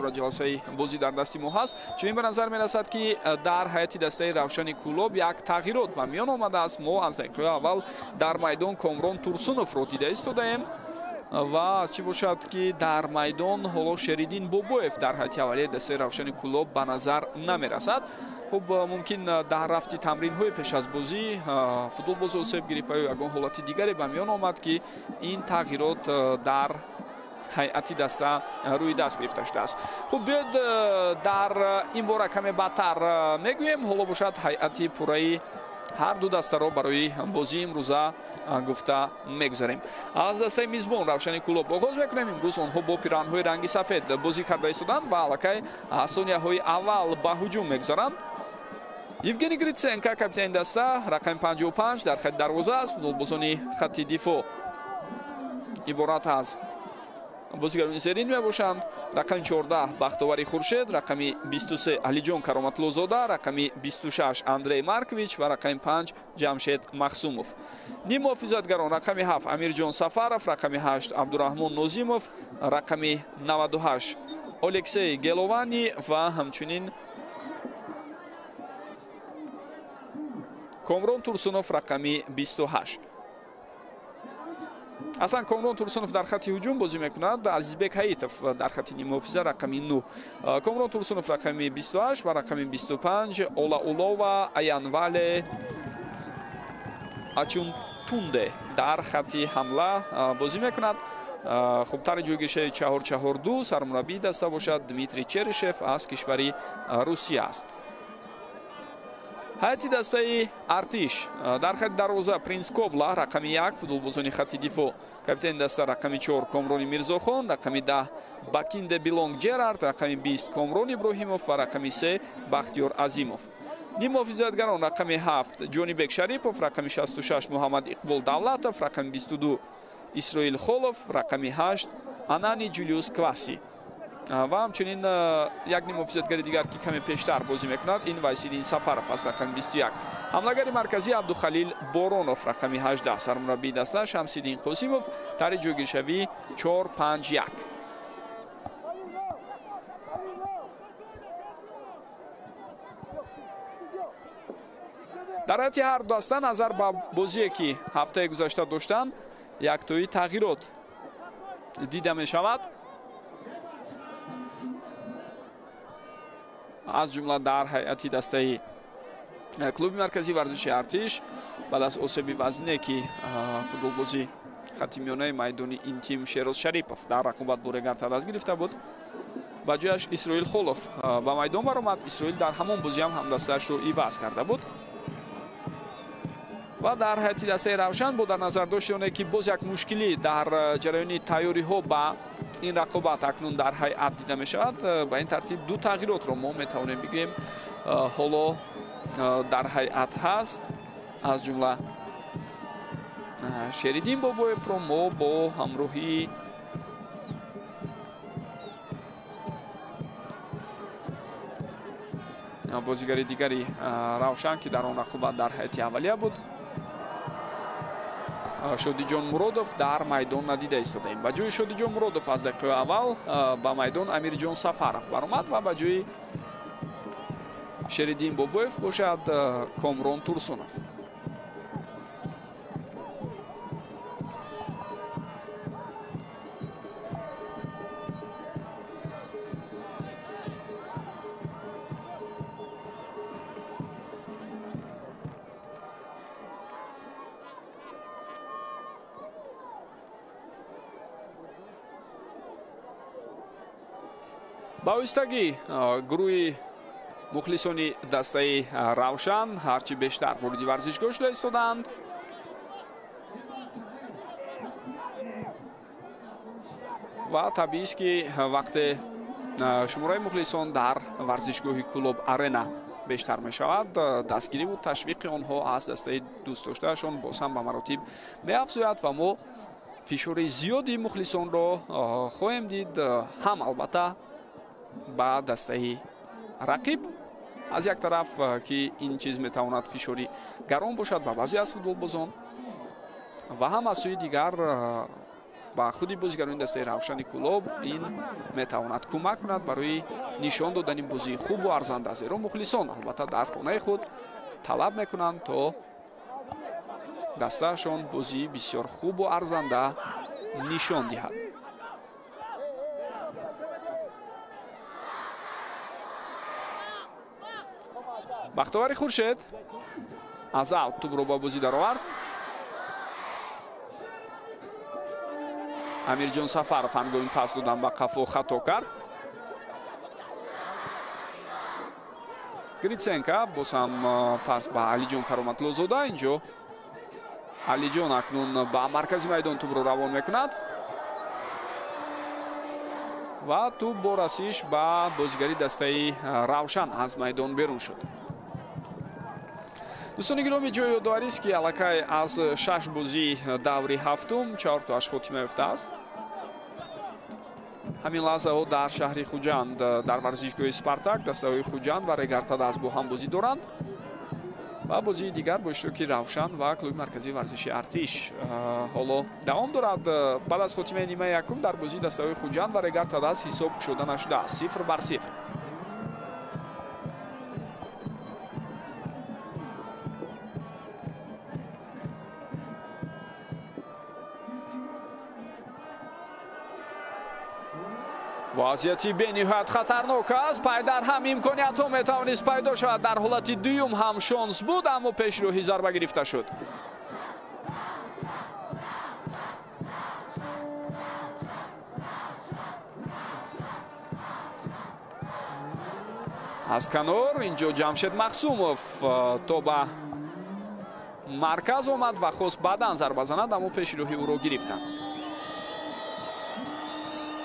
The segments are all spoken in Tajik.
Суратҷаласаи бозӣ дар дасти мо ҳаст. Чунин ба назар мерасад, ки дар ҳайати дастаи Равшани Кӯлоб як тағйирот ба миён омадааст. Мо аз дақиқаҳои аввал дар майдон Комрон Турсуновро дида истодаем ва аз чӣ бошад, ки дар майдон ҳоло Шериддин Бобоев дар ҳайати аввалияи дастаи Равшани Кӯлоб ба назар намерасад. Хуб, мумкин дар рафти тамринҳои пеш аз бозӣ футболбоз осеб гирифт ва ё ягон ҳолати дигаре ба миён омад, ки ин тағйирот дар ҳайати даста рӯи даст гирифта шудааст. Хуб, биёед дар ин бора каме баъдтар мегӯем. Ҳоло бошад, ҳайати пурраи ҳар ду дастаро барои бозии имрӯза гуфта мегузарем. Аз дастаи мизбон Равшани Кӯлоб оғоз мекунем. Имрӯз онҳо бо пиранҳои ранги сафед бозӣ карда истоданд ва аллакай аз сонияҳои аввал ба ҳуҷум мегузаранд. Евгений Гриценко, капитани даста, рақами 55 дар хати дарвоза аст. Футболбозони хати дифоъ иборат аз бозигарони зерин мебошанд: рақами 14 Бахтовари Хуршед, рақами 23 Алиҷон Кароматлозода, рақами 26 Андрей Маркович ва рақами 5 Ҷамшед Махсумов. Ниммуҳофизатгарон: рақами 7 Амирҷон Сафаров, рақами 8 Абдураҳмон Нозимов, рақами 98 Олексей Геловани ва ҳамчунин Комрон Турсунов, рақами 28. Аслан Комрон Турсунов дар хати ҳуҷум бозӣ мекунад, Азизбек Ҳаитов дар хати ниммуҳофиза, рақами 9. Комрон Турсунов рақами 28 ва рақами 25 Олаулова Аянвале Ачунтунде дар хати ҳамла бозӣ мекунад. Хубтари ҷойгиршаи 4-4-2 сармураббии даста бошад Дмитрий Черышев аз кишвари Русия аст. Ҳайати дастаи Артиш: дар хати дарвоза Принс Кобла, рақами 1. Футболбозони хати дифоъ: капитани даста, рақами 4 Комрони Мирзохон, рақами 10 Бакинде Билонг Ҷерард, рақами 20 Комрон Иброҳимов ва рақами 3 Бахтиёр Азимов. Ниммуҳофизатгарон: рақами 7 Ҷонибек Шарипов, рақами 66 Муҳаммад Иқбол Давлатов, рақами 22 Исроил Холов, рақами 8 Анани Ҷулиус Кваси ва ҳамчунин як ниммуҳофизатгари дигар, ки каме пештар бозӣ мекунад, ин Вайсиддин Сафаров аст, рақами 21. Ҳамлагари марказӣ Абдухалил Боронов, рақами 18. Сармураббии даста Шамсиддин Қосимов. Тари ҷойгиршавӣ 4-5-1. Дар ҳайати ҳар ду даста назар ба бозие, ки ҳафтаи гузашта доштанд, яктои тағйирот дида мешавад. Аз ҷумла дар ҳайати дастаи клуби марказии варзиши Артиш баъд аз осеби вазне, ки футболбози хати миёнаи майдони ин тим Шероз Шарипов дар рақобат бо Регарта даст гирифта буд, ба ҷояш Исроил Холов ба майдон баромад. Исроил дар ҳамон бозиам ҳамдастаашро иваз карда буд. Ва дар ҳайати дастаи Равшан бо дар назар дошти оне, ки боз як мушкилӣ дар ҷараёни тайёриҳо ба ин рақобат акнун дар ҳайат дида мешавад, ба ин тартиб ду тағйиротро мо метавонем бигӯем ҳоло дар ҳайат ҳаст. Аз ҷумла Шериддин Бобоевро мо бо ҳамроҳии бозигари дигари Равшан, ки дар он рақобат дар ҳайати аввалия буд, Шодиҷон Муродов, дар майдон надида истодаем. Ба ҷои Шодиҷон Муродов аз дақиқаи аввал ба майдон Амирҷон Сафаров баромад ва ба ҷои Шериддин Бобоев бошад Комрон Турсунов. Ба оҳистагӣ гурӯҳи мухлисони дастаи Равшан ҳарчи бештар вориди варзишгоҳ шуда истодаанд. Ва табиист, ки вақте шумораи мухлисон дар варзишгоҳи Кӯлоб Арена бештар мешавад, дастгириву ташвиқи онҳо аз дастаи дӯстдоштаашон боз ҳам ба маротиб меафзояд ва мо фишори зиёди мухлисонро хоҳем дид, ҳам албатта ба дастаи рақиб аз як тараф, ки ин чиз метавонад фишори гарон бошад ба баъзе аз футболбозон, ва ҳам аз сӯи дигар Ба худи бозигарони дастаи Равшани Кӯлоб ин метавонад кӯмак кунад барои нишон додани бозии хубу арзанда, зеро мухлисон албатта дар хонаи худ талаб мекунанд, то дастаашон бозии бисёр хубу арзанда нишон диҳад. Бахтовари Хуршед аз аут тӯбро ба бозӣ даровард. Амирҷон Сафаров ҳангоми пас додан ба қафо хато кард. Гриценко боз ҳам пас ба Алиҷон Кароматлозода. Инҷо Алиҷон акнун ба маркази майдон тӯбро равон мекунад ва тӯб бо расиш ба бозигари дастаи Равшан аз майдон берун шуд. Дӯстони гиромӣ, ҷои ёдоварист, ки аллакай аз 6 бозии даври ҳафтум 4тоаш хотима ёфтааст. Ҳамин лаҳзаҳо дар шаҳри Хуҷанд дар варзишгоҳи Спартак дастаҳои Хуҷанд ва Регартадаз бо ҳам бозӣ доранд ва бозии дигар бо иштироки Равшан ва клуби марказии варзиши Артиш ҳоло давом дорад. Баъд аз хотимаи нимаи якум дар бозии дастаҳои Хуҷанд ва Регартадаз ҳисоб кушода нашудааст, 0-0. Вазъияти бениҳоят хатарнок аст. Пайдар ҳам имкониятҳо метавонист пайдо шавад. Дар ҳолати дуюм ҳам шонс буд, аммо пешроҳи зарба гирифта шуд. Аз канор инҷо Ҷамшед Мақсумов то ба марказ омад ва хост баъдан зарба занад, аммо пешроҳи ӯро гирифтанд.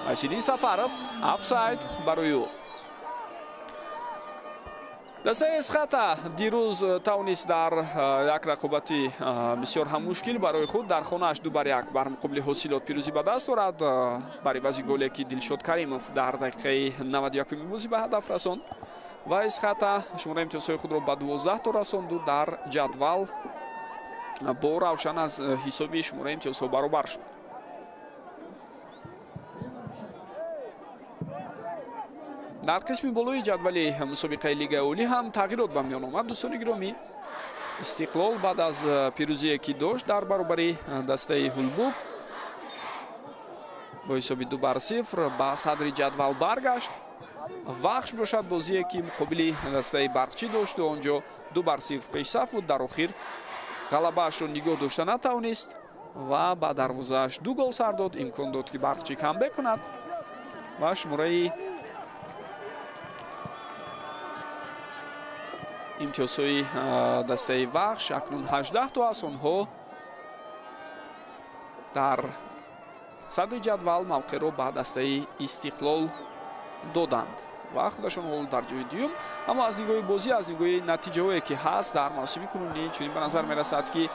Василий Сафаров, офсайд барои ӯ. Дастаи Эсхата дирӯз тавонист дар як рақобати бисёр ҳам мушкил барои худ дар хонааш 2-1 бар муқобили Ҳосилот пирӯзӣ ба даст орад. Бар ивази голе ки Дилшод Каримов дар дақиқаи 91-уми бозӣ ба ҳадаф расонд ва Эсхата шумораи имтиёзҳои худро ба 12 то расонду дар ҷадвал бо Равшан аз ҳисоби шумораи имтиёзҳо баробар шуд. Дар қисми болои ҷадвали мусобиқаи Лигаи Олӣ ҳам тағйирот ба миён омад. Дӯстони гиромӣ, Истиқлол баъд аз пирӯзие ки дошт дар баробари дастаи Ҳулбук бо ҳисоби 2-0 ба садри ҷадвал баргашт. Вахш бошад бозие ки муқобили дастаи Барқчӣ дошту он ҷо 2-0 пешсаф буд, дар охир ғалабаашро нигоҳ дошта натавонист ва ба дарвозааш 2 гол сар дод, имкон дод ки Барқчӣ камбек кунад ва шумораи имтиёзҳои дастаи Вахш акнун 18 то аст. Онҳо дар садри ҷадвал мавқеъро ба дастаи Истиқлол доданд ва худашон ҳоло дар ҷои дуюм. Аммо аз нигоҳи бозӣ, аз нигоҳи натиҷаҳое ки ҳаст дар мавсими кунунӣ, чунин ба назар мерасад, ки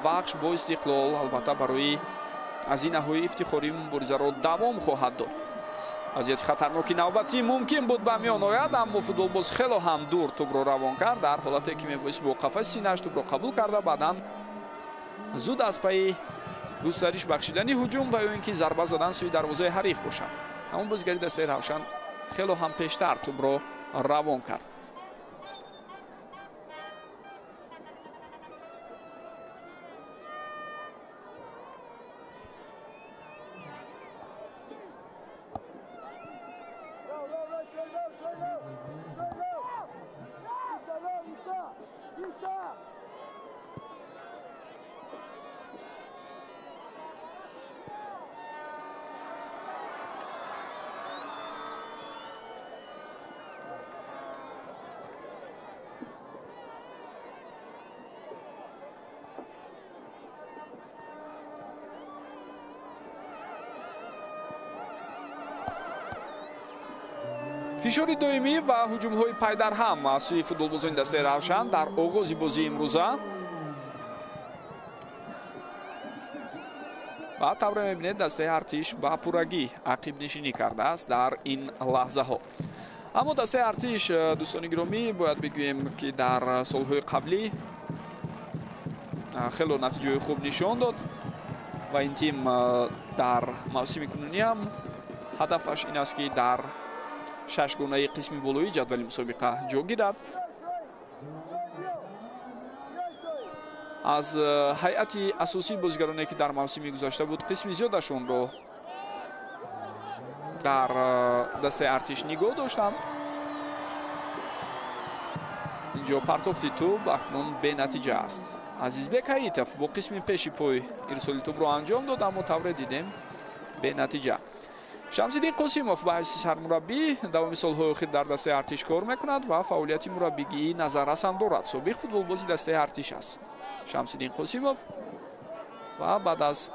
Вахш бо Истиқлол албатта барои азинаҳои ифтихорӣ муборизаро давом хоҳад дод. Вазъияти хатарноки навбатӣ мумкин буд ба миён ояд, аммо футболбоз хело ҳам дур тӯбро равон кард. Дар ҳолате ки мебоист бо қафаси синааш тӯбро қабул карда, баъдан зуд аз пайи густариш бахшидани ҳуҷум ва ё ин ки зарба задан сӯи дарвозаи ҳариф бошад. Аммо бозигари дастаи Равшан хело ҳам пештар тӯбро равон кард. Фишори доимӣ ва ҳуҷумҳои пайдарҳам аз сӯи футболбозони дастаи Равшан дар оғози бозии имрӯза ва тавре мебинед, дастаи Артиш ба пуррагӣ ақибнишинӣ кардааст дар ин лаҳзаҳо. Аммо дастаи Артиш, дӯстони гиромӣ, бояд бигӯем, ки дар солҳои қаблӣ хело натиҷаҳои хуб нишон дод. Ва ин тим дар мавсими кунунӣ ҳам ҳадафаш ин аст, ки дар шашгонаи қисми болоии ҷадвали мусобиқа ҷо гирад. Аз ҳайати асосии бозигароне, ки дар мавсими гузашта буд, қисми зиёдашонро дар дастаи Артиш нигоҳ доштанд. Инҷо партофти тӯб акнун бенатиҷа аст. Азизбек Ҳаитов бо қисми пеши пой ирсоли тӯбро анҷом дод, аммо тавре дидем бенатиҷа. Шамсиддин Қосимов ба ҳайси сармураббӣ давоми солҳои охир дар дастаи Артиш кор мекунад ва фаъолияти мураббигии назаррас ҳам дорад. Собиқ футболбози дастаи Артиш аст Шамсиддин Қосимов ва баъд аз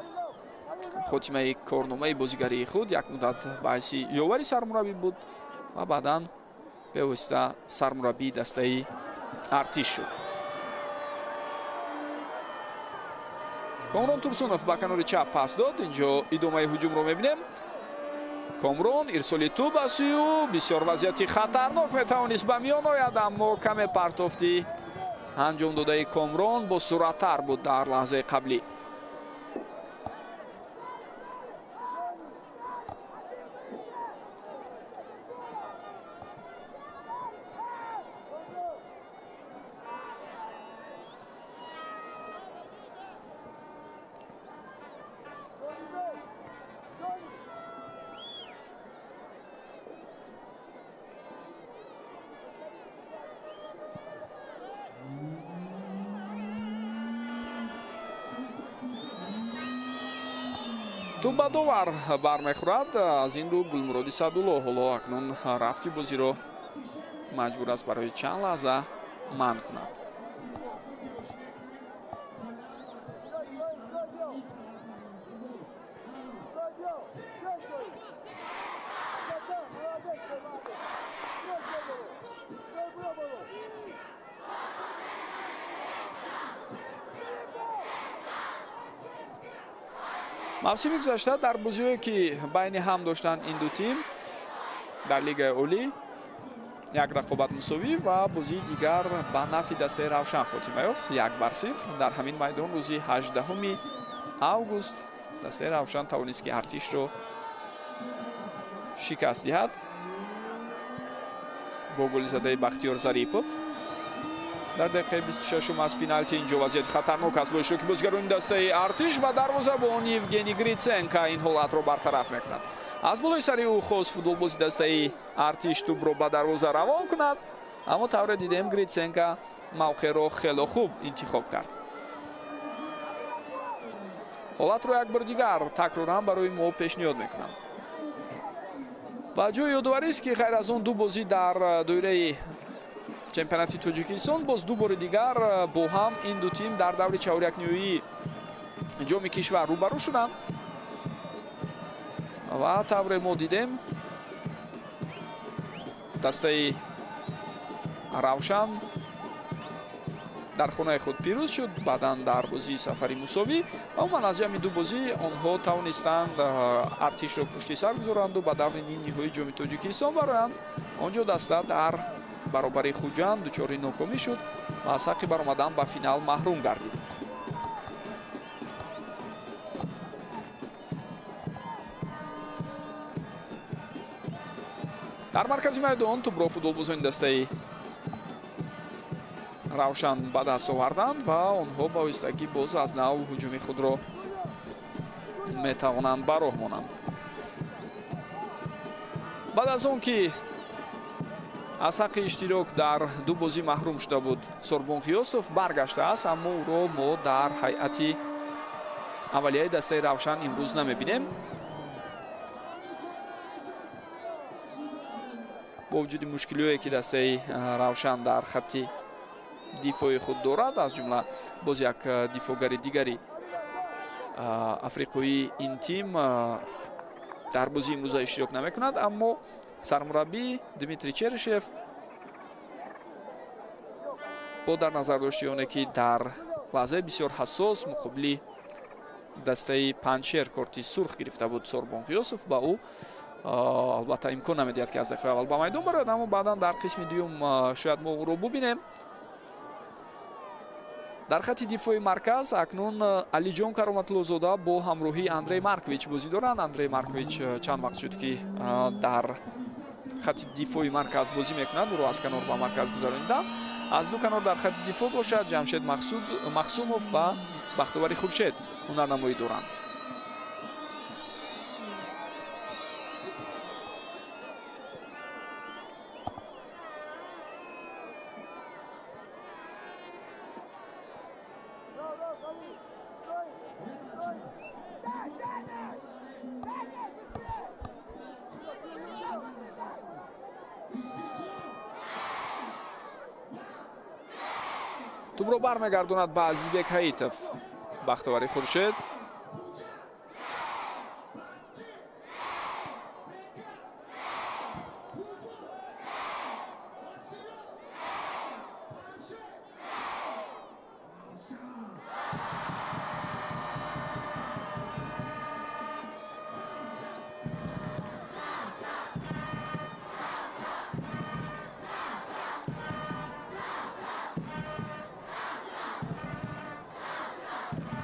хотимаи корномаи бозигарии худ як муддат ба ҳайси ёвари сармураббӣ буд ва баъдан бевосита сармураббии дастаи Артиш шуд. Комрон Турсунов ба канори чап пас дод. Инҷо идомаи ҳуҷумро мебинем. Комрон ирсоли тӯб аз сӯи ӯ, бисёр вазъияти хатарнок метавонист ба миён ояд, аммо каме партофти анҷом додаи Комрон бо суръаттар буд дар лаҳзаи қаблӣ. Тӯб ба довар бармехӯрад. Аз ин рӯ Гулмуроди Садулло ҳоло акнун рафти бозиро маҷбур аст барои чанд лаҳза манъ кунад. Мавсими гузашта дар бозиҳое, ки байни ҳам доштанд ин ду тим дар Лигаи Олӣ, як рақобат мусовӣ ва бозии дигар ба нафъи дастаи Равшан хотима ёфт 1-0. Дар ҳамин майдон рӯзи 18 август дастаи Равшан тавонист, ки Артишро шикаст диҳад бо голи задаи Бахтиёр Зарипов дар дақиқаи 26 аз пеналти. Инҷо вазъияти хатарнок аст бо иштироки бозигарони дастаи Артиш ва дарвозабон Евгений Гриценко ин ҳолатро бартараф мекунад. Аз болои сари ӯ хост футболбози дастаи Артиш тӯбро ба дарвоза равон кунад, аммо тавре дидем Гриценко мавқеъро хело хуб интихоб кард. Ҳолатро як бор дигар такроран барои мо пешниҳод мекунанд. Ва ҷои ёдоварист, ки ғайр аз он ду бозӣ дар доираи чемпионати Тоҷикистон боз ду бори дигар бо ҳам ин ду тим дар даври чаҳорякниҳоии ҷоми кишвар рӯбарӯ шуданд ва тавре мо дидем дастаи Равшан дар хонаи худ пирӯз шуд, баъдан дар бозии сафари мусовӣ ва умуман аз ҷамъи ду бозӣ онҳо тавонистанд Артишро пушти сар гузоранду ба даври нимниҳоии ҷоми Тоҷикистон бароянд. Он ҷо даста дар баробари Хуҷанд дучори нокомӣ шуд ва аз ҳаққи баромадан ба финал маҳрум гардид. Дар маркази майдон тӯбро футболбозони дастаи Равшан ба даст оварданд ва онҳо ба оҳистагӣ боз аз нав ҳуҷуми худро метавонанд ба роҳ монанд. Баъд аз он ки аз ҳаққи иштирок дар ду бозӣ маҳрум шуда буд, Сорбон Ғиёсов баргаштааст, аммо ӯро мо дар ҳайати аввалияи дастаи Равшан имрӯз намебинем. Бо вуҷуди мушкилиҳое, ки дастаи Равшан дар хатти дифои худ дорад, аз ҷумла боз як дифогари дигари африқоии ин тим дар бозии имрӯза иштирок намекунад, аммо сармураббӣ Дмитрий Черышев бо дар назар дошти оне, ки дар лаҳзаи бисёр ҳассос муқобили дастаи Панҷшер корти сурх гирифта буд Сорбон Ғиёсов, ба ӯ албатта имкон намедиҳад, ки аз дақиқаи аввал ба майдон барояд, аммо баъдан дар қисми дуюм шояд мо ӯро бубинем. Дар хати дифои марказ акнун Алиҷон Кароматуллозода бо ҳамроҳии Андрей Маркович бозӣ доранд. Андрей Маркович чанд вақт шуд, ки дар хати дифои марказ бозӣ мекунад, ӯро аз канор ба марказ гузарониданд. Аз ду канор дар хати дифоъ бошад Ҷамшед Махсумов ва Бахтовари Хуршед ҳунарнамоӣ доранд. Тӯбро бармегардонад ба Азизбек Ҳаитов. Бахтовари Хуршед.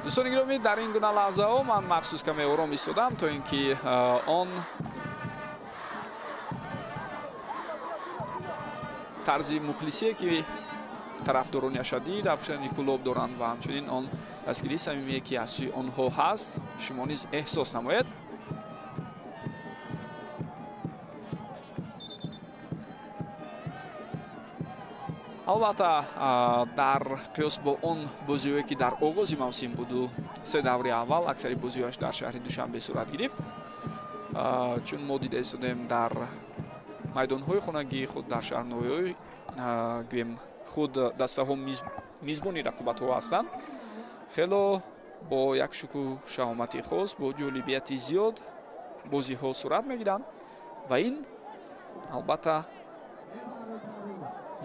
Дӯстони гиромӣ, дар ин гуна лаҳзаҳо ман махсус каме ором истодам, то ин ки он тарзи мухлисие, ки тарафдорони ашаддии Равшани Кӯлоб доранд ва ҳамчунин он дастгирии самимие, ки аз сӯи онҳо ҳаст, шумо низ эҳсос намоед. Албатта, дар қиёс бо он бозиҳое, ки дар оғози мавсим буду се даври аввал аксари бозиҳояш дар шаҳри Душанбе сурат гирифт, чун мо дида истодем дар майдонҳои хонагии худ, дар шаҳрноҳияҳои гӯем худ дастаҳо мизбони рақобатҳо ҳастанд, хело бо як шукӯҳу шаҳомати хос, бо ҷолибияти зиёд бозиҳо сурат мегиранд ва ин албатта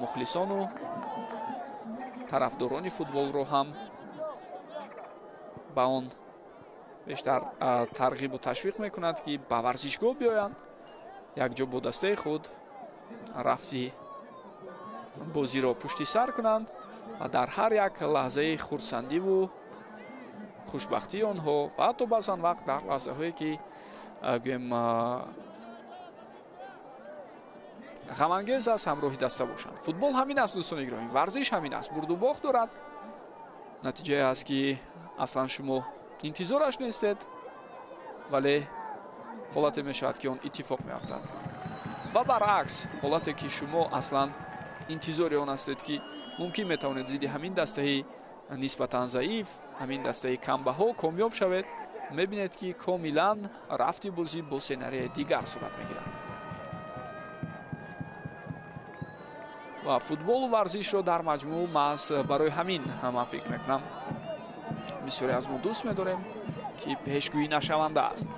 мухлисону тарафдорони футболро ҳам ба он бештар тарғибу ташвиқ мекунад, ки ба варзишгоҳ биёянд, якҷо бо дастаи худ рафти бозиро пушти сар кунанд ва дар ҳар як лаҳзаи хурсандиву хушбахтии онҳо ва ҳатто баъзан вақт дар лаҳзаҳое, ки гӯем ғамангез аст, ҳамроҳи даста бошанд. Футбол ҳамин аст, дӯстони гиромӣ, варзиш ҳамин аст, бурду бохт дорад. Натиҷае аст, ки аслан шумо интизораш нестед, вале ҳолате мешавад, ки он иттифоқ меафтад, ва баръакс ҳолате, ки шумо аслан интизори он ҳастед, ки мумкин метавонед зидди ҳамин дастаи нисбатан заиф, ҳамин дастаи камбаҳо комёб шавед, мебинед, ки комилан рафти бозӣ бо сценарияи дигар сурат мегирад. Ва футболу варзишро дар маҷмӯъ маҳз барои ҳамин ман фикр мекунам бисёре аз мо дӯст медорем, ки пешгӯӣ нашаванда аст.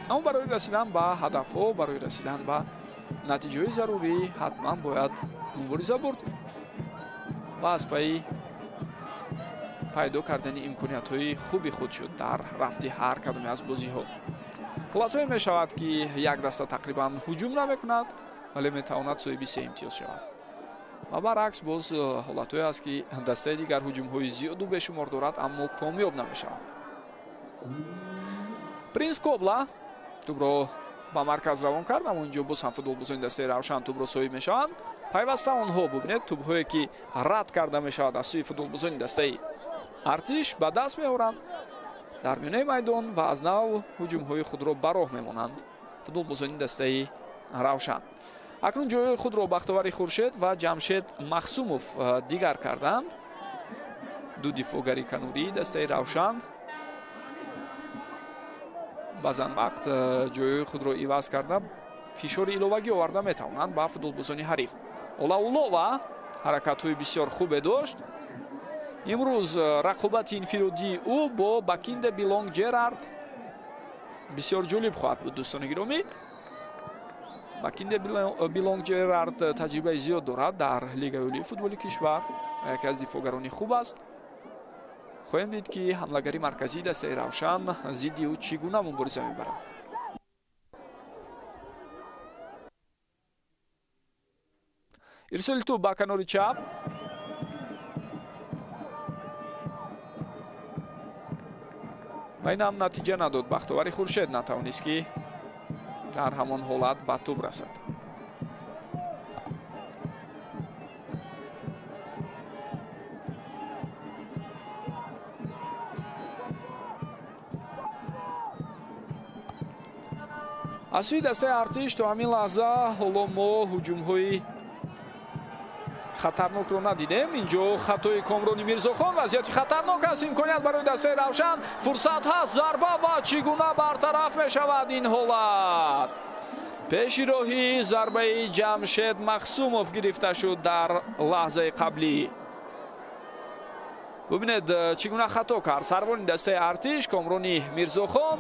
Аммо барои расидан ба ҳадафҳо, барои расидан ба натиҷаҳои зарурӣ ҳатман бояд мубориза бурд ва аз пайи пайдо кардани имкониятҳои хуби худ шуд дар рафти ҳар кадоме аз бозиҳо. Ҳолатҳое мешавад, ки як даста тақрибан ҳуҷум намекунад, вале метавонад соҳиби се имтиёз шавад. Ва баръакс боз ҳолатҳое аст, ки дастаи дигар ҳуҷумҳои зиёду бешумор дорад, аммо комёб намешавад. Принс Кобла тӯбро ба марказ равон кард, аммо инҷо боз ҳам футболбозони дастаи Равшан тӯбро соҳиб мешаванд. Пайваста онҳо бубинед, тӯбҳое, ки рад карда мешавад аз сӯи футболбозони дастаи Артиш, ба даст меоранд дар миёнаи майдон ва аз нав ҳуҷумҳои худро ба роҳ мемонанд футболбозони дастаи Равшан. Акнун ҷойҳои худро Бахтовари Хуршед ва Ҷамшед Махсумов дигар карданд. Ду дифоъгари канории дастаи Равшан баъзан вақт ҷойҳои худро иваз карда фишори иловагӣ оварда метавонанд ба футболбозони ҳариф. Олаулова ҳаракатҳои бисёр хубе дошт. Имрӯз рақобати инфиродии ӯ бо Бакинде Билонг Ҷерард бисёр ҷолиб хоҳад буд, дӯстони гиромӣ. Бакинде Билонг Ҷерард таҷрибаи зиёд дорад дар лигаи олии футболи кишвар, яке аз дифоъгарони хуб аст. Хоҳем дид, ки ҳамлагари марказии дастаи Равшан зидди ӯ чӣ гуна мубориза мебарад. Ирсоли тӯб ба канори чап. Ва ин ҳам натиҷа надод. Бахтовари Хуршед натавонист, ки дар ҳамон ҳолат ба тӯб расад. Аз сӯи дастаи Артиш то ҳамин лаҳза ҳоло мо ҳуҷумҳои хатарнокро надидем. Инҷо хатои Комрони Мирзохон, вазъияти хатарнок аст, имконият барои дастаи Равшан, фурсат ҳаст, зарба ва чӣ гуна бартараф мешавад ин ҳолат. Пеши роҳи зарбаи Ҷамшед Махсумов гирифта шуд дар лаҳзаи қаблӣ. Бубинед, чӣ гуна хато кард сарвони дастаи Артиш Комрони Мирзохон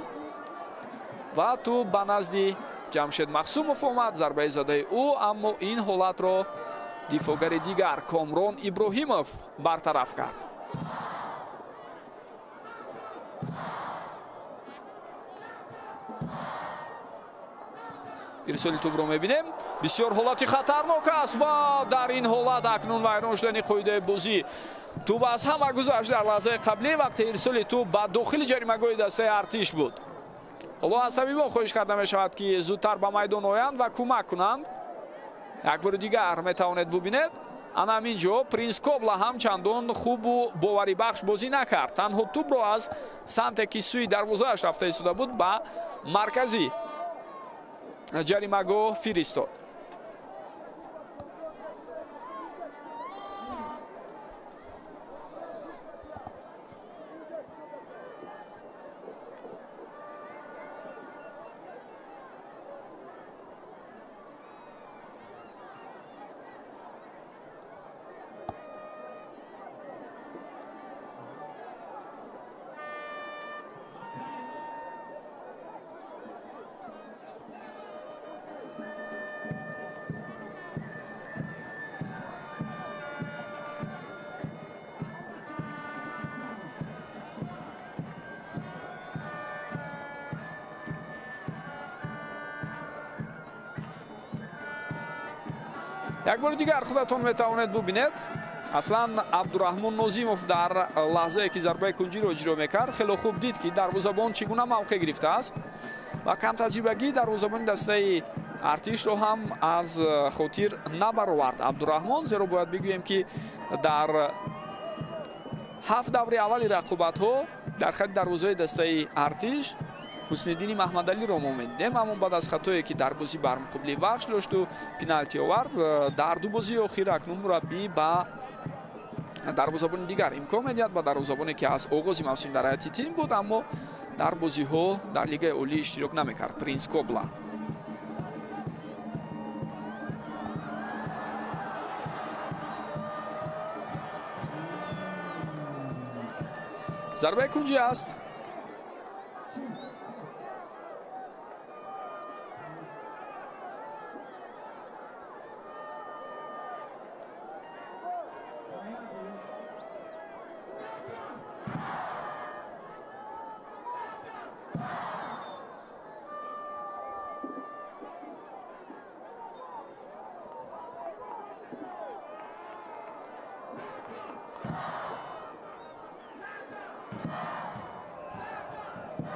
ва тӯб ба назди Ҷамшед Махсумов омад, зарбаи задаи ӯ, аммо ин ҳолатро дифоъгари дигар Комрон Иброҳимов бартараф кард. Ирсоли тӯбро мебинем. Бисёр ҳолати хатарнок аст ва дар ин ҳолат акнун вайрон шудани қоидаи бозӣ. Тӯб аз ҳама гузашт дар лаҳзаи қаблӣ, вақте ирсоли тӯб ба дохили ҷаримагоҳи дастаи Артиш буд. Ҳоло аз табибон хоҳиш карда мешавад, ки зудтар ба майдон оянд ва кӯмак кунанд. Як бори дигар метавонед бубинед. Ана ҳамин ҷо Принс Кобла ҳам чандон хубу боварибахш бозӣ накард. Танҳо тӯбро аз самте, ки сӯи дарвозааш рафта истода буд, ба маркази ҷаримагоҳ фиристод. Як бори дигар худатон метавонед бубинед. Аслан Абдураҳмон Нозимов дар лаҳзае, ки зарбаи кунҷиро иҷро мекард, хело хуб дид, ки дарвозабон чӣ гуна мавқеъ гирифтааст ва камтаҷрибагии дарвозабони дастаи Артишро ҳам аз хотир набаровард Абдураҳмон, зеро бояд бигӯем, ки дар 7 даври аввали рақобатҳо дар хати дарвозаи дастаи Артиш Ҳусниддини Маҳмадалиро мо медидем, аммо баъд аз хатое, ки дар бозӣ бар муқобили Вахш дошту пеналти овард, дар ду бозии охир акнун мураббӣ ба дарвозабони дигар имкон медиҳад, ба дарвозабоне, ки аз оғози мавсим дар ҳайати тим буд, аммо дар бозиҳо дар Лигаи Олӣ иштирок намекард, Принс Кобла. Зарбаи кунҷӣ аст.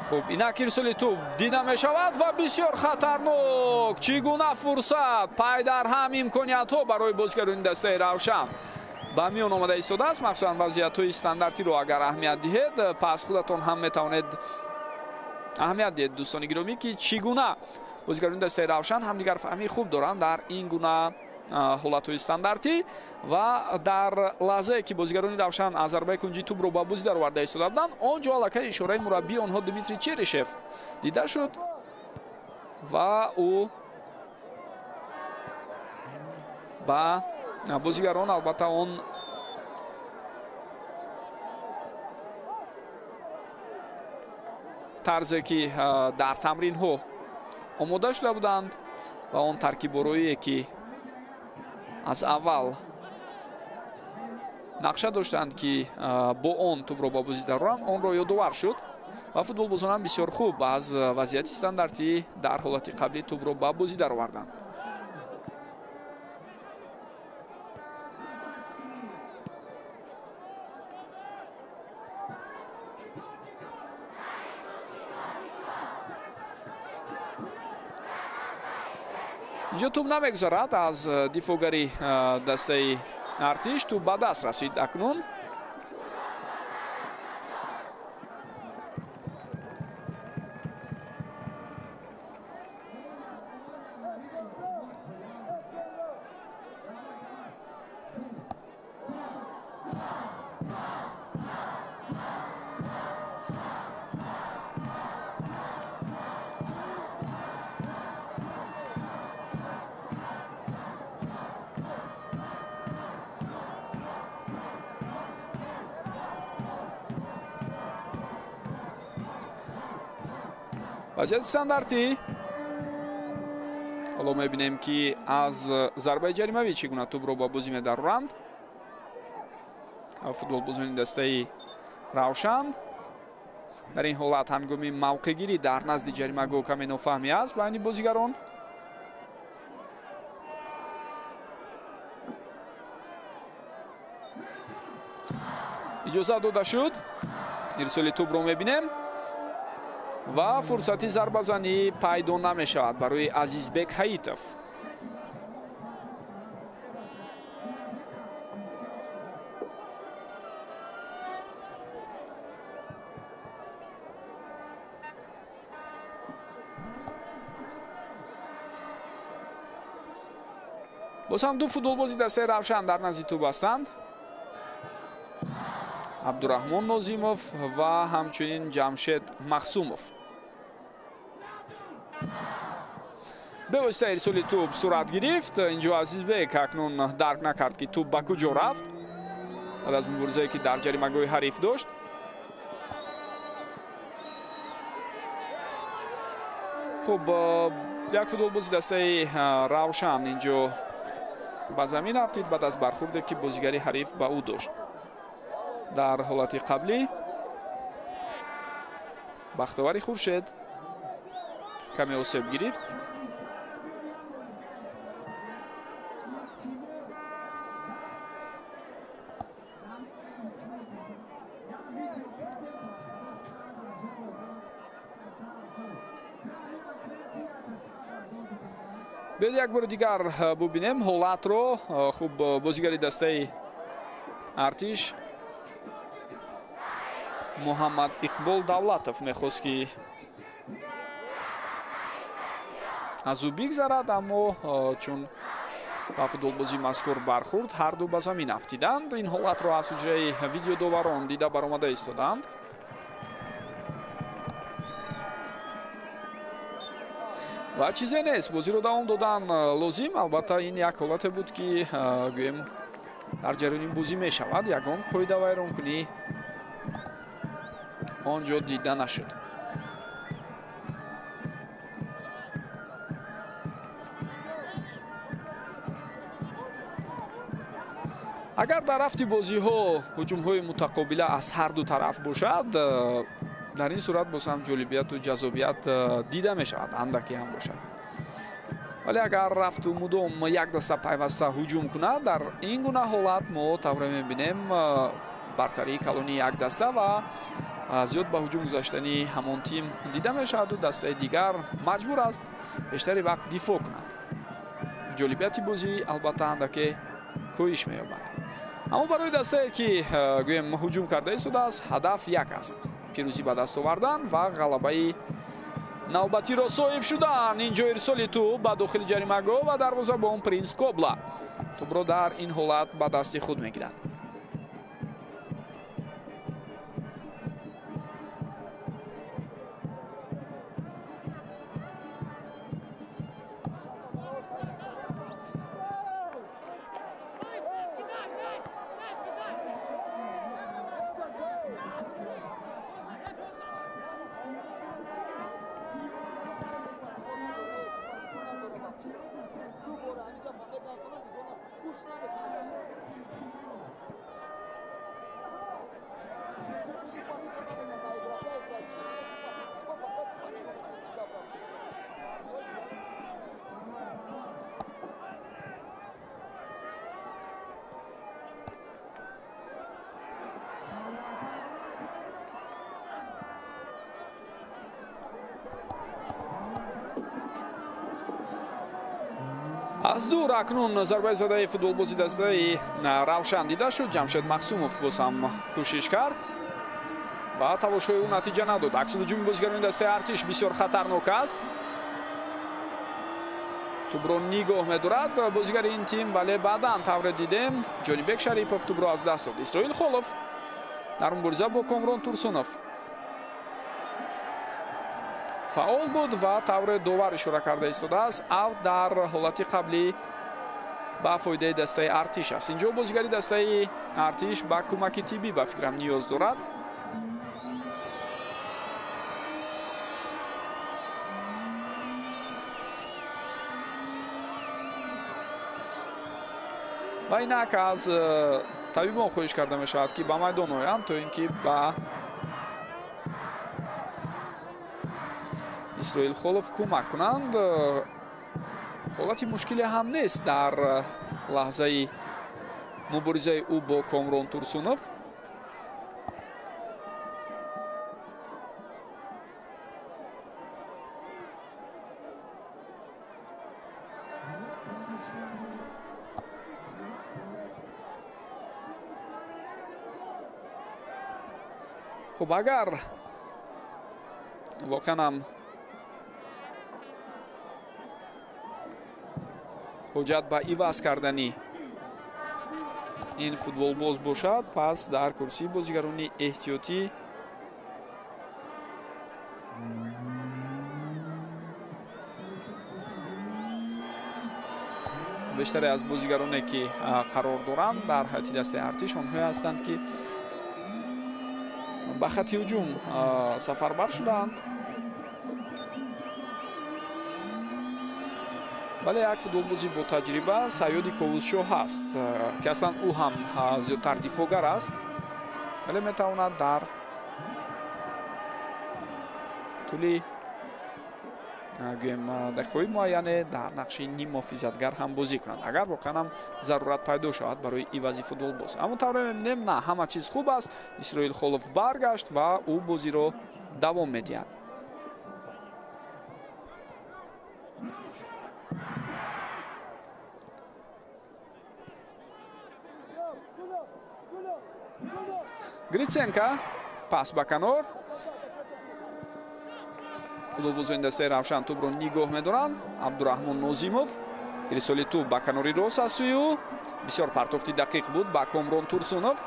Хуб, инак ирсоли тӯб дида мешавад ва бисёр хатарнок. Чӣ гуна фурсат, пай дар ҳам имкониятҳо барои бозигарони дастаи Равшан ба миён омада истодааст. Махсусан вазъиятҳои стандартиро агар аҳамият диҳед, пас худатон ҳам метавонед аҳамият диҳед, дӯстони гиромӣ, ки чӣ гуна бозигарони дастаи Равшан ҳамдигарфаҳмии хуб доранд дар ин гуна ҳолатҳои стандартӣ. Ва дар лаҳзае, ки бозигарони Равшан аз зарбаи кунҷи тӯбро ба бозӣ дароварда истода буданд, он ҷо аллакай ишораи мураббии онҳо Дмитрий Черишев дида шуд ва ӯ ба бозигарон албатта он тарзе, ки дар тамринҳо омода шуда буданд ва он таркиборое, ки аз аввал нақша доштанд, ки бо он тӯбро ба бозӣ дароранд, онро ёдовар шуд ва футболбозон ҳам бисёр хуб аз вазъияти стандартӣ дар ҳолати қаблӣ тӯбро ба бозӣ дароварданд. Инҷо тӯб намегузарад аз дифоъгари дастаи Артиш, тӯб ба даст расид акнун. Вазъияти стандартӣ. Ҳоло мебинем, ки аз зарбаи ҷаримавӣ чӣ гуна тӯбро ба бозӣ медароранд футболбозони дастаи Равшан. Дар ин ҳолат ҳангоми мавқеъгирӣ дар назди ҷаримагоҳ каме нофаҳмӣ аст байни бозигарон. Иҷозат дода шуд. Ирсоли тӯбро мебинем ва фурсати зарбазанӣ пайдо намешавад барои Азизбек Ҳаитов. Боз ҳам ду футболбози дастаи Равшан дар назди тӯб ҳастанд. Абдураҳмон Нозимов ва ҳамчунин Ҷамшед Махсумов. Бевосита ирсоли тӯб сурат гирифт. Инҷо Азизбек акнун дарк накард, ки тӯб ба куҷо рафт баъд аз муборизае, ки дар ҷаримагоҳи ҳариф дошт. Хуб, як футболбози дастаи Равшан инҷо ба замин афтид баъд аз бархурде, ки бозигари ҳариф ба ӯ дошт. Дар ҳолати қаблӣ Бахтовари Хуршед каме осеб гирифт. Биёед як бори дигар бубинем ҳолатро. Хуб, бозигари дастаи Артиш Муҳаммад Иқбол Давлатов мехост, ки аз ӯ бигзарад, аммо чун ба футболбозии мазкур бархӯрд, ҳарду ба замин афтиданд. Ин ҳолатро аз ҳуҷраи видеодоварон дида баромада истоданд. Ва чизе нест, бозиро давом додан лозим. Албатта, ин як ҳолате буд, ки гӯем дар ҷараёни бозӣ мешавад, ягон қоидавайронкунӣ он ҷо дида нашуд. Агар дар рафти бозиҳо ҳуҷумҳои мутақобила аз ҳар ду тараф бошад, дар ин сурат боз ҳам ҷолибияту ҷаззобият дида мешавад, андаке ҳам бошад. Вале агар рафту мудом як даста пайваста ҳуҷум кунад, дар ин гуна ҳолат мо тавре мебинем бартарии калони як даста ва зиёд ба ҳуҷум гузаштани ҳамон тим дида мешаваду дастаи дигар маҷбур аст бештари вақт дифоъ кунад. Ҷолибияти бозӣ албатта андаке коҳиш меёбад. Аммо барои дастае, ки гӯем ҳуҷум карда истодааст, ҳадаф як аст: пирӯзӣ ба даст овардан ва ғалабаи навбатиро соҳиб шудан. Инҷо ирсоли тӯб ба дохили ҷаримагоҳ ва дарвозабон Принс Кобла тӯбро дар ин ҳолат ба дасти худ мегирад. Аз дур акнун зарбаи задаи футболбози дастаи Равшан дида шуд. Ҷамшед Мақсумов боз ҳам кӯшиш кард ва талошҳои ӯ натиҷа надод. Аксулҳуҷуми бозигарони дастаи Артиш бисёр хатарнок аст. Тӯбро нигоҳ медорад бозигари ин тим, вале баъдан тавре дидем Ҷонибек Шарипов тӯбро аз даст дод. Исроил Холов дар мубориза бо Комрон Турсунов фаъол буд ва тавре довар ишора карда истодааст, ав дар ҳолати қаблӣ ба фоидаи дастаи Артиш аст. Инҷо бозигари дастаи Артиш ба кӯмаки тиббӣ ба фикрам ниёз дорад. Ва инак аз табибон хоҳиш карда мешавад, ки ба майдон оянд, то ин ки ба Исроил Холов кӯмак кунанд. Ҳолати мушкиле ҳам нест дар лаҳзаи муборизаи ӯ бо Комрон Турсунов. Хуб, агар воқеан ҳам ҳоҷат ба иваз кардани ин футболбоз бошад, пас дар курсии бозигарони эҳтиётӣ бештаре аз бозигароне ки қарор доранд дар ҳайати дастаи Артиш, онҳое ҳастанд, ки ба хати ҳуҷум сафарбар шудаанд. Вале як футболбози бо таҷриба Сайёди Ковузшоҳ ҳаст, ки аслан ӯ ҳам зиёдтар дифоъгар аст, вале метавонад дар тӯли гӯем дақиқаҳои муайяне дар нақши ниммуҳофизатгар ҳам бозӣ кунад, агар воқеан ҳам зарурат пайдо шавад барои ивази футболбоз. Аммо тавре мебинем, на ҳама чиз хуб аст. Исроил Холов баргашт ва ӯ бозиро давом медиҳад. Гриценко пас ба канор. Футболбозони дастаи Равшан тӯбро нигоҳ медоранд. Абдураҳмон Нозимов ирсоли тӯб ба канори рост аз сӯи ӯ. Бисёр партофти дақиқ буд ба Комрон Турсунов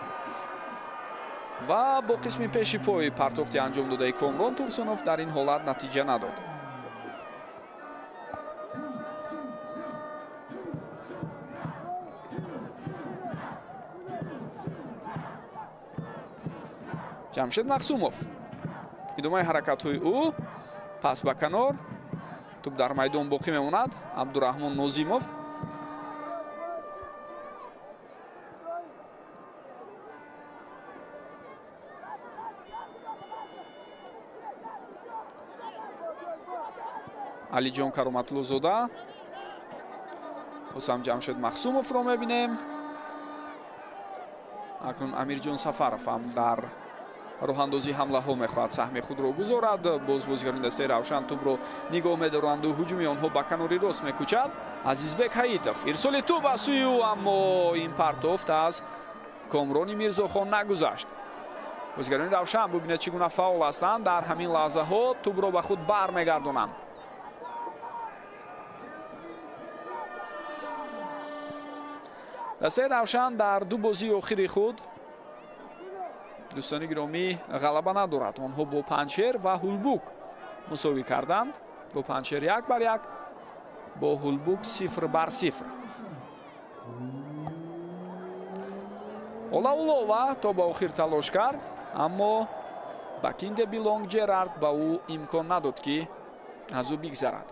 ва бо қисми пеши пой партофти анҷом додаи Комрон Турсунов дар ин ҳолат натиҷа надод. Ҷамшед Мақсумов идомаи ҳаракатҳои ӯ, пас ба канор, тӯб дар майдон боқӣ мемонад. Абдураҳмон Нозимов Алиҷон Кароматуллозода, боз ҳам Ҷамшед Мақсумовро мебинем. Акнун Амирҷон Сафаров ҳам дар роҳандозии ҳамлаҳо мехоҳад саҳми худро гузорад. Боз бозигарони дастаи Равшан тӯбро нигоҳ медоранду ҳуҷуми онҳо ба канори рост мекӯчад. Азизбек Ҳаитов ирсоли тӯб аз сӯи ӯ, аммо ин партофт аз Комрони Мирзохон нагузашт. Бозигарони Равшан бубинед чӣ гуна фаъол ҳастанд. Дар ҳамин лаҳзаҳо тӯбро ба худ бармегардонанд. Дастаи Равшан дар ду бозии охири худ, дӯстони гиромӣ, ғалаба надорад. Онҳо бо Панҷшер ва Ҳулбук мусовӣ карданд. Бо Панҷшер 1-1, бо Ҳулбук 0-0. Олаулова то ба охир талош кард, аммо Бакинде Билонг Ҷерард ба ӯ имкон надод, ки аз ӯ бигзарад.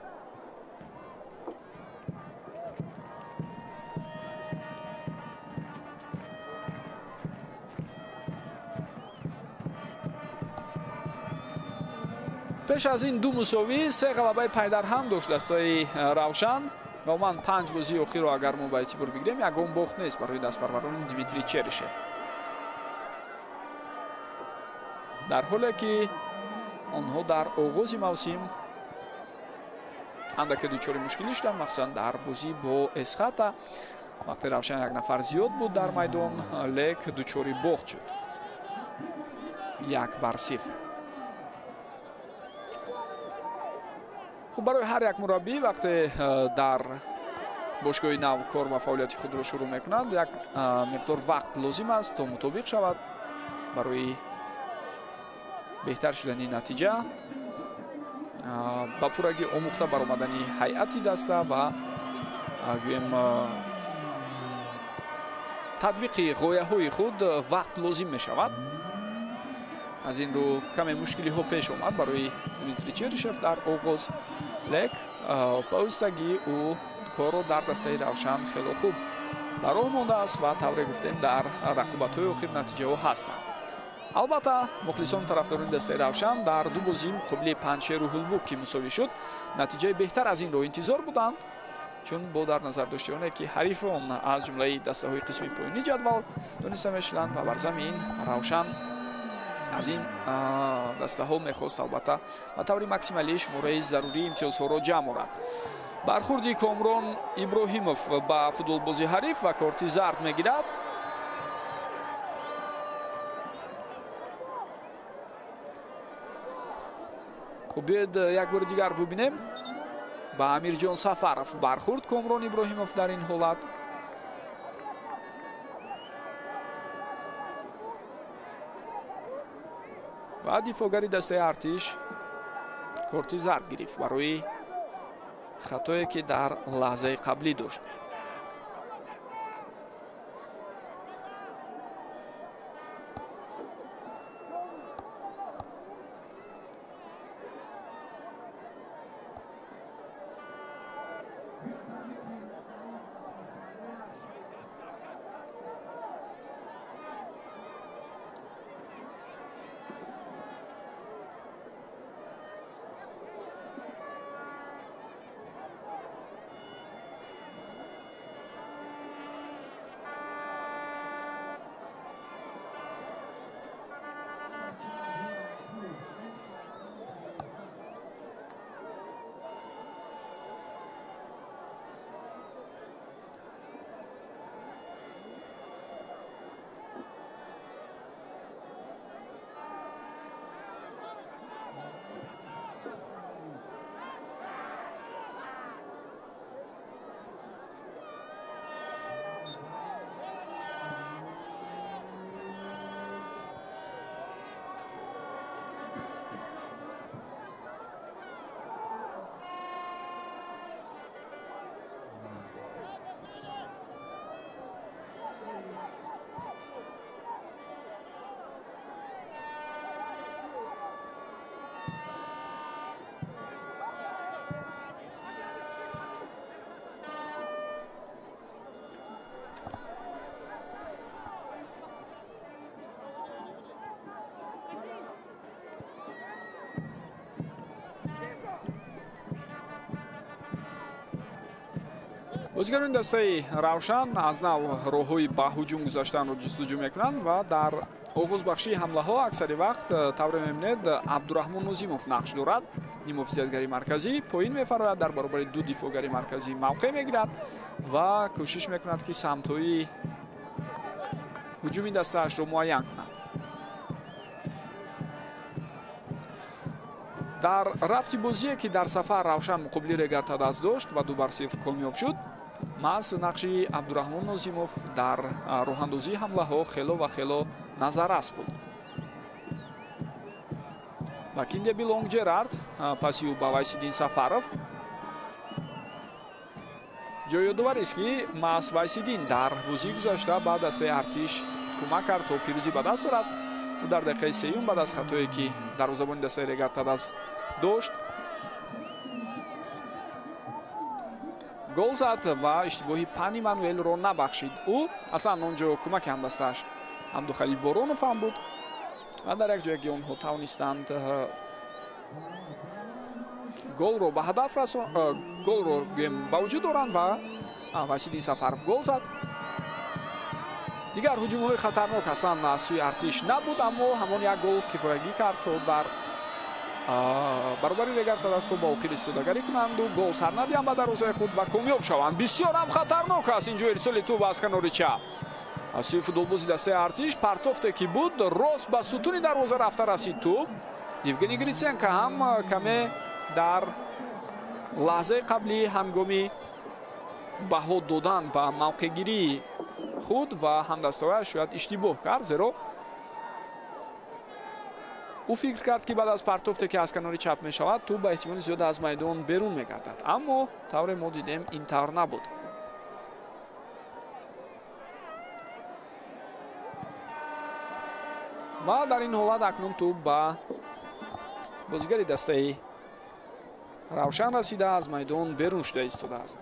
Пеш аз ин ду мусовӣ се ғалабаи пайдарҳам дошт дастаи Равшан ва ман 5 бозии охирро агар мо ба эътибор бигирем, ягон бохт нест барои дастпарварони Дмитрий Черишев. Дар ҳоле ки онҳо дар оғози мавсим андаке дучори мушкилӣ шуданд, махсусан дар бозӣ бо Эсхата. Вақте Равшан як нафар зиёд буд дар майдон, лек дучори бохт шуд 1-0. Хуб, барои ҳар як мураббӣ вақте дар бошгоҳи нав кор ва фаъолияти худро шурӯъ мекунанд, як миқдор вақт лозим аст то мутобиқ шавад барои беҳтар шудани натиҷа, ба пуррагӣ омӯхта баромадани ҳайати даста ва гӯем татбиқи ғояҳои худ вақт лозим мешавад. Аз ин рӯ каме мушкилиҳо пеш омад барои Дмитрий Черишев дар оғоз, лек ба ӯстагӣ ӯ корро дар дастаи Равшан хело хуб ба роҳ мондааст ва тавре гуфтем дар рақобатҳои охир натиҷаҳо ҳастанд. Албатта, мухлисон тарафдорони дастаи Равшан дар ду бозӣ муқобили Панҷшеру Ҳулбук, ки мусовӣ шуд, натиҷаи беҳтар аз инро интизор буданд, чун бо дар назар дошти оне ки ҳарифон аз ҷумлаи дастаҳои қисми поёнии ҷадвал дониста мешуданд ва бар замин Равшан аз ин дастаҳо мехост албатта ба таври максималӣ шумораи зарурии имтиёзҳоро ҷамъ орад. Бархурди Комрон Иброҳимов ба футболбози ҳариф ва корти зард мегирад. Хуб, биёед як бори дигар бубинем. Ба Амирҷон Сафаров бархурд Комрон Иброҳимов дар ин ҳолат. Ва дифоъгари дастаи Артиш корти зард гирифт барои хатое ки дар лаҳзаи қаблӣ дошт. Бозигарони дастаи Равшан аз нав роҳҳои ба ҳуҷум гузаштанро ҷустуҷӯ мекунанд ва дар оғозбахшии ҳамлаҳо аксари вақт тавре мебинед Абдураҳмон Нозимов нақш дорад. Нимҳофизиятгари марказӣ поин мефарояд, дар баробари ду дифоъгари марказӣ мавқеъ мегирад ва кӯшиш мекунад ки самтҳои ҳуҷуми дастаашро муайян кунад. Дар рафти бозие ки дар сафар Равшан муқобили Регар-ТадАЗ дошт ва 2-0 комёб шуд, маҳз нақши Абдураҳмон Нозимов дар роҳандозии ҳамлаҳо хело ва хело назаррас буд. Ба Киндеби Лонг Ҷерард, паси ӯ ба Вайсиддин Сафаров. Ҷои ёдоварист ки маҳз Вайсиддин дар бозии гузашта ба дастаи Артиш кӯмак кард то пирӯзӣ ба даст орад. Ӯ дар дақиқаи сеюм баъд аз хатое ки дарвозабони дастаи Регар-ТадАЗ дошт гол зад ва иштибоҳи Пани Мануэлро набахшид. Ӯ аслан он ҷо кӯмаки ҳамдастааш Абдухалил Боронов ҳам буд ва дар як ҷое ки онҳо тавонистанд голро ба ҳадаф расон, голро ба вуҷуд оранд ва Вайсиддин Сафаров гол зад. Дигар ҳуҷумҳои хатарнок аслан аз сӯи Артиш набуд, аммо ҳамон як гол кифоягӣ кард то дар Баробари Регарта дасту ба охир истодагарӣ кунанду гол сар надиҳанд ба дарвозаи худ ва комёб шаванд. Бисёр ҳам хатарнок аст инҷо ирсоли тӯб аз канори чап. Аз сӯи футболбози дастаи Артиш партофте ки буд, рост ба сутуни дарвоза рафта расид тӯб. Евгений Гриценко ҳам каме дар лаҳзаи қаблӣ ҳангоми баҳо додан ба мавқеъгирии худ ва ҳамдастаҳояш шояд иштибоҳ кард, зеро ӯ фикр кард, ки баъд аз партофте ки аз канори чап мешавад, тӯб ба эҳтимоли зиёд аз майдон берун мегардад. Аммо тавре мо дидем, ин тавр набуд. Ва дар ин ҳолат акнун тӯб ба бозигари дастаи Равшан расида, аз майдон берун шуда истодааст.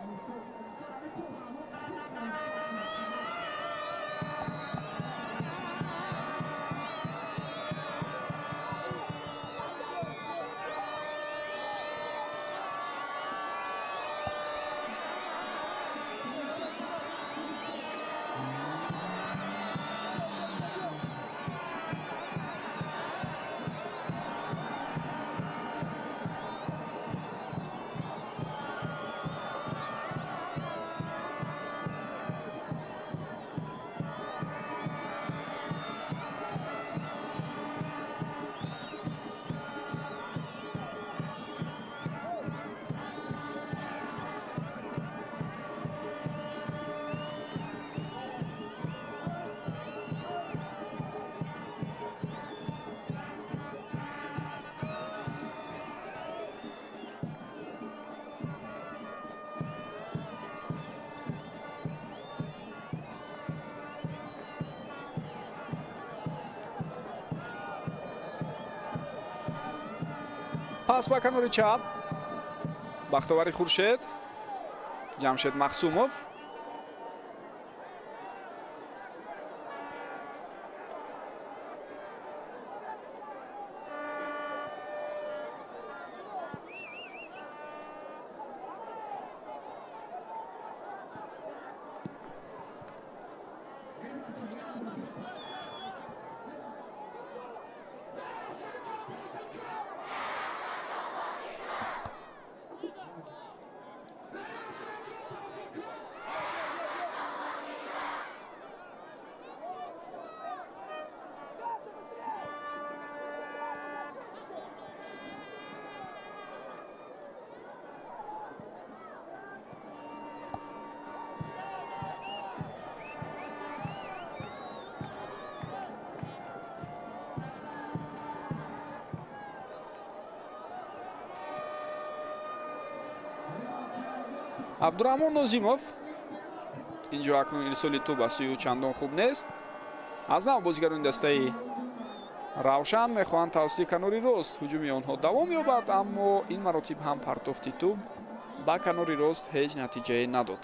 Пас ба канори чап Бахтовари Хуршед, Ҷамшед Махсумов. Абдурахмон Нозимов. Инҷо акнун ирсоли тӯб аз сӯи ӯ чандон хуб нест. Аз нав бозигарони дастаи Равшан мехоҳанд тавассути канори рост ҳуҷуми онҳо давом ёбад, аммо ин маротиб ҳам партофти тӯб ба канори рост ҳеҷ натиҷае надод.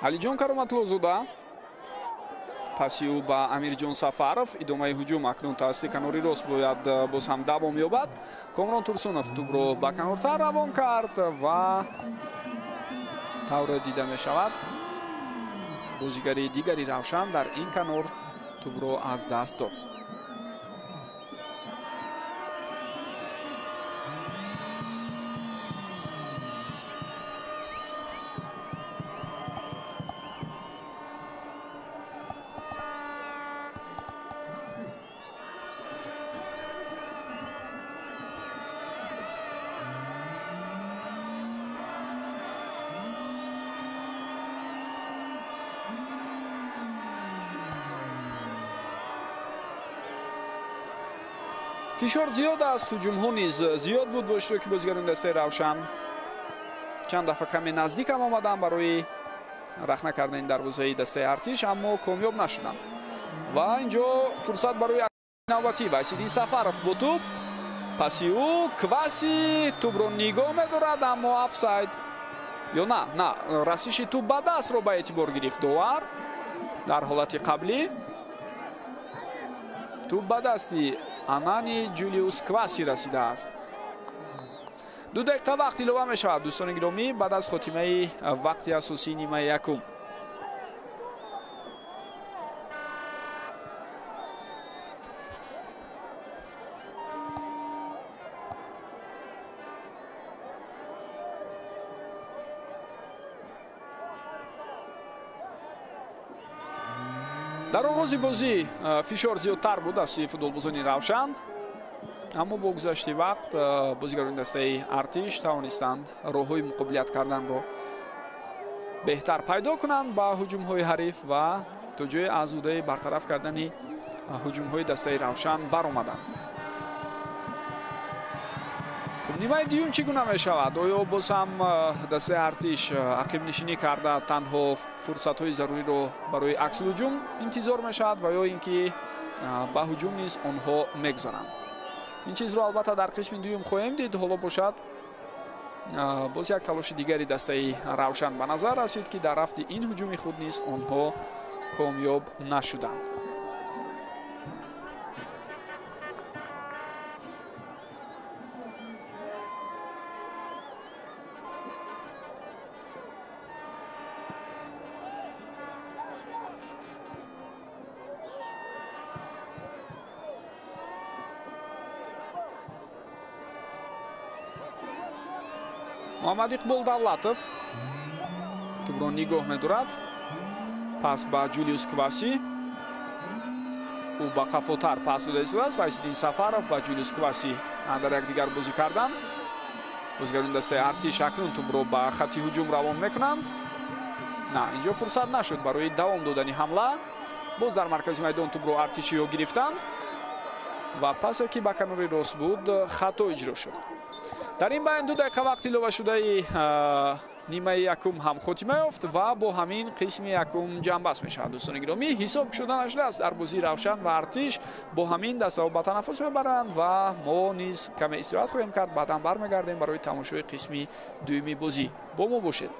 Алиҷон Кароматлозода паси ӯ ба Амирҷон Сафаров. Идомаи ҳуҷум акнун тавассути канори рост бояд боз ҳам давом ёбад. Комрон Турсунов тӯбро ба канортар равон кард ва тавре дида мешавад, бозигари дигари Равшан дар ин канор тӯбро аз даст дод. Фишор зиёд аст, ҳуҷумҳо низ зиёд буд бо иштироки бозигарони дастаи Равшан. Чанд дафъа каме наздикам омаданд барои рахна кардани дарвозаи дастаи Артиш, аммо комёб нашуданд. Ва инҷо фурсат барои навбатӣ Вайсиддин Сафаров бо тӯб. Паси ӯ Кваси тӯбро нигоҳ медорад, аммо офсайд. Ё на, на, расиши тӯб ба дастро ба эътибор гирифт довар. Дар ҳолати қаблӣ тӯб ба дасти Анани Ҷулиус Кваси расидааст. 2 дақиқа вақт илова мешавад, дӯстони гиромӣ, баъд аз хотимаи вақти асосии нимаи якум. Дар оғози бозӣ фишор зиёдтар буд аз сӯи футболбозони Равшан, аммо бо гузашти вақт бозигарони дастаи Артиш тавонистанд роҳҳои муқобилият карданро беҳтар пайдо кунанд ба ҳуҷумҳои ҳариф ва то ҷое аз ӯҳдаи бартараф кардани ҳуҷумҳои дастаи Равшан баромаданд. Хуб, нимаи дуюм чӣ гуна мешавад? Оё боз ҳам дастаи Артиш ақибнишинӣ карда танҳо фурсатҳои заруриро барои аксулҳуҷум интизор мешавад ва ё ин ки ба ҳуҷум низ онҳо мегузаранд? Ин чизро албатта дар қисми дуюм хоҳем дид. Ҳоло бошад боз як талоши дигари дастаи Равшан ба назар расид, ки дар рафти ин ҳуҷуми худ низ онҳо комёб нашуданд. Муҳаммад Иқбол Давлатов тӯбро нигоҳ медорад. Пас ба Ҷулиус Кваси, ӯ ба қафотар пас дода истодааст. Вайсиддин Сафаров ва Ҷулиус Кваси андар якдигар бозӣ карданд. Бозигарони дастаи Артиш акнун тӯбро ба хатти ҳуҷум равон мекунанд. На, инҷо фурсат нашуд барои давом додани ҳамла. Боз дар маркази майдон тӯбро артишиҳо гирифтанд ва пасе ки ба канори рост буд хато иҷро шуд. Дар ин байн 2 дақиқа вақт иловашудаи нимаи якум ҳам хотима ёфт ва бо ҳамин қисми якум ҷамъбаст мешавад. Дӯстони гиромӣ, ҳисоб шуда нашудааст дар бозии Равшан ва Артиш. Бо ҳамин дастаҳо ба танаффус мебаранд ва мо низ каме истироҳат хоҳем кард. Баъдан бармегардем барои тамошои қисми дуюми бозӣ. Бо мо бошед.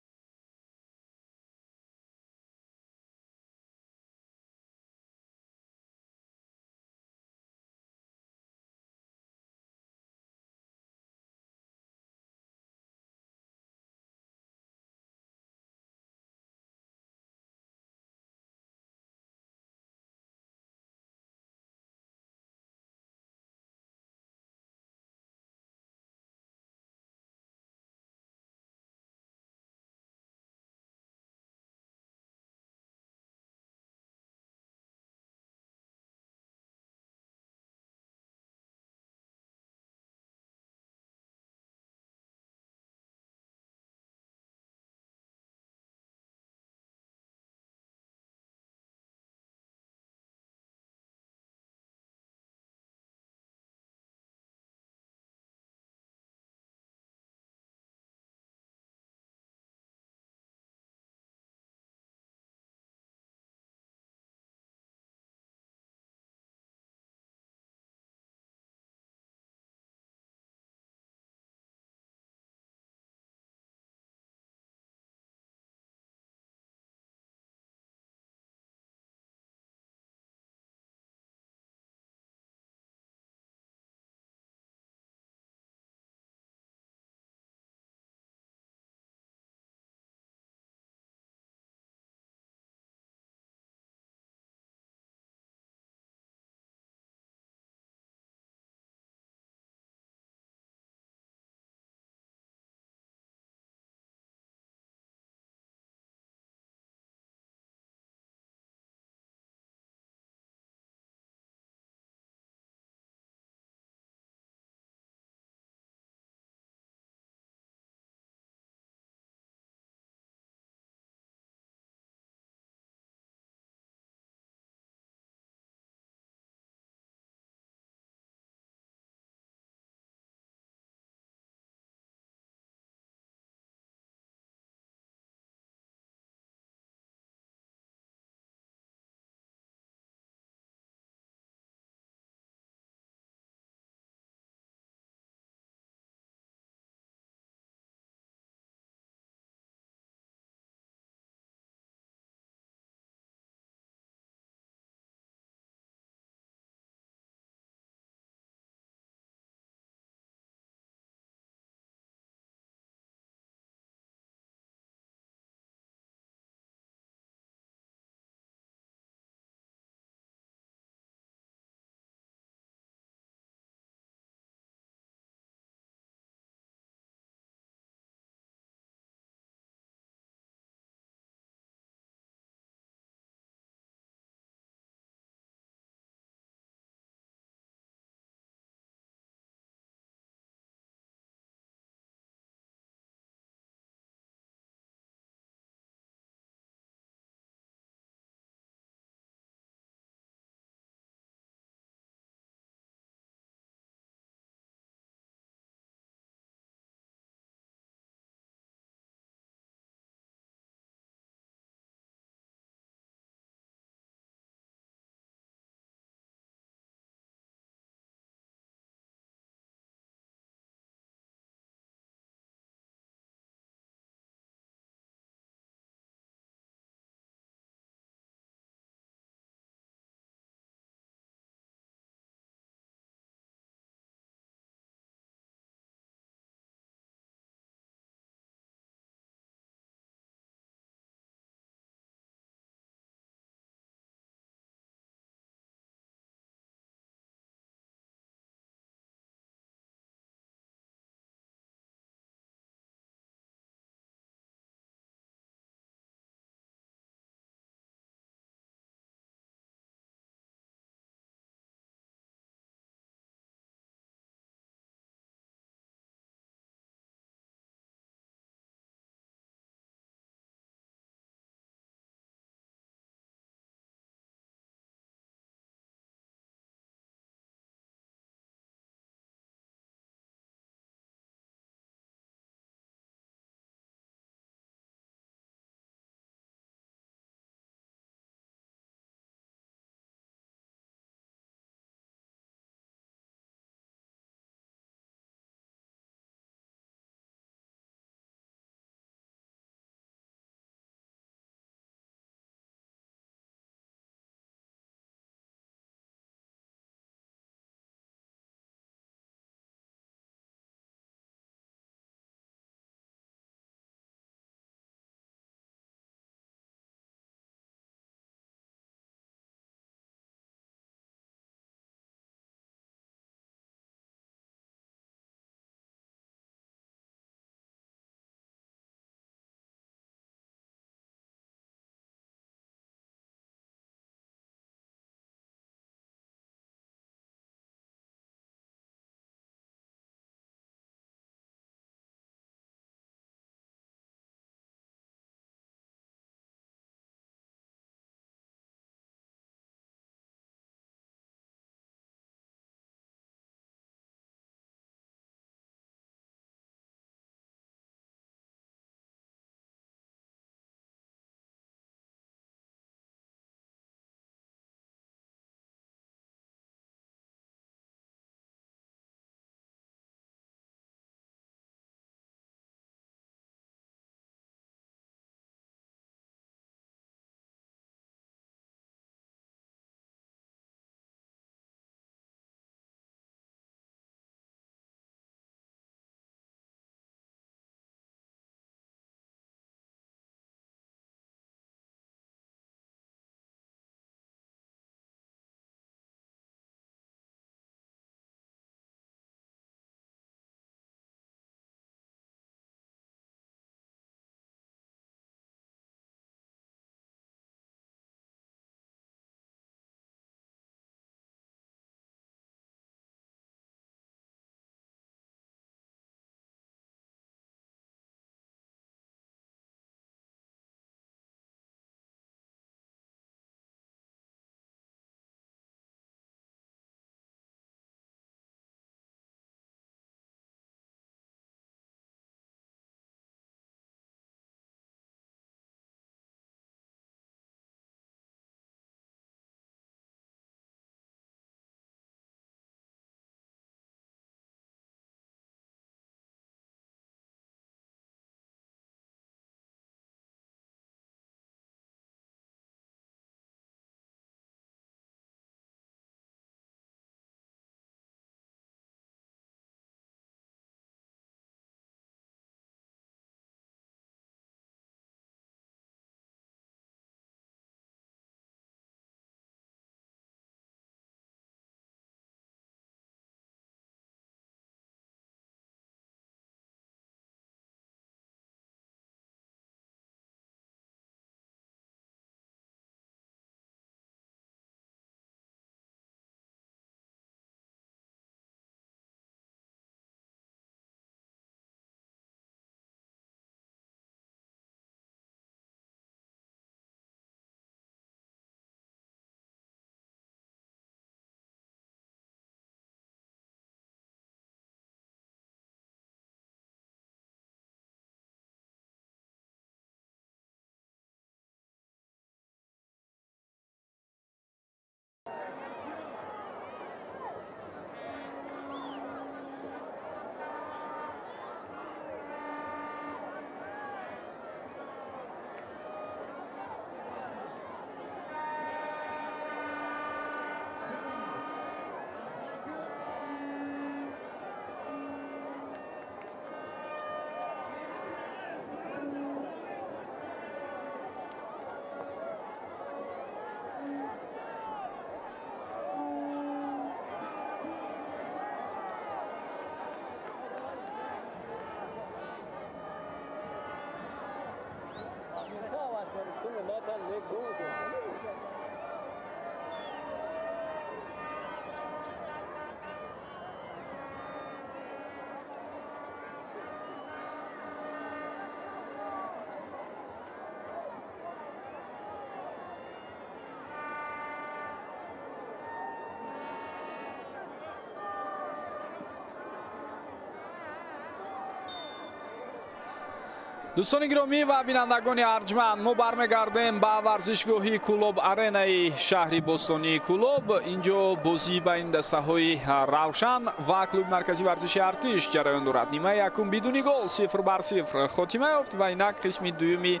Дӯстони гиромӣ ва бинандагони арҷманд, мо бармегардем ба варзишгоҳи Кӯлоб Аренаи шаҳри бостонии Кӯлоб. Инҷо бозӣ байни дастаҳои Равшан ва клуби марказии варзиши Артиш ҷараён дорад. Нимаи якум бидуни гол 0-0 хотима ёфт ва инак қисми дуюми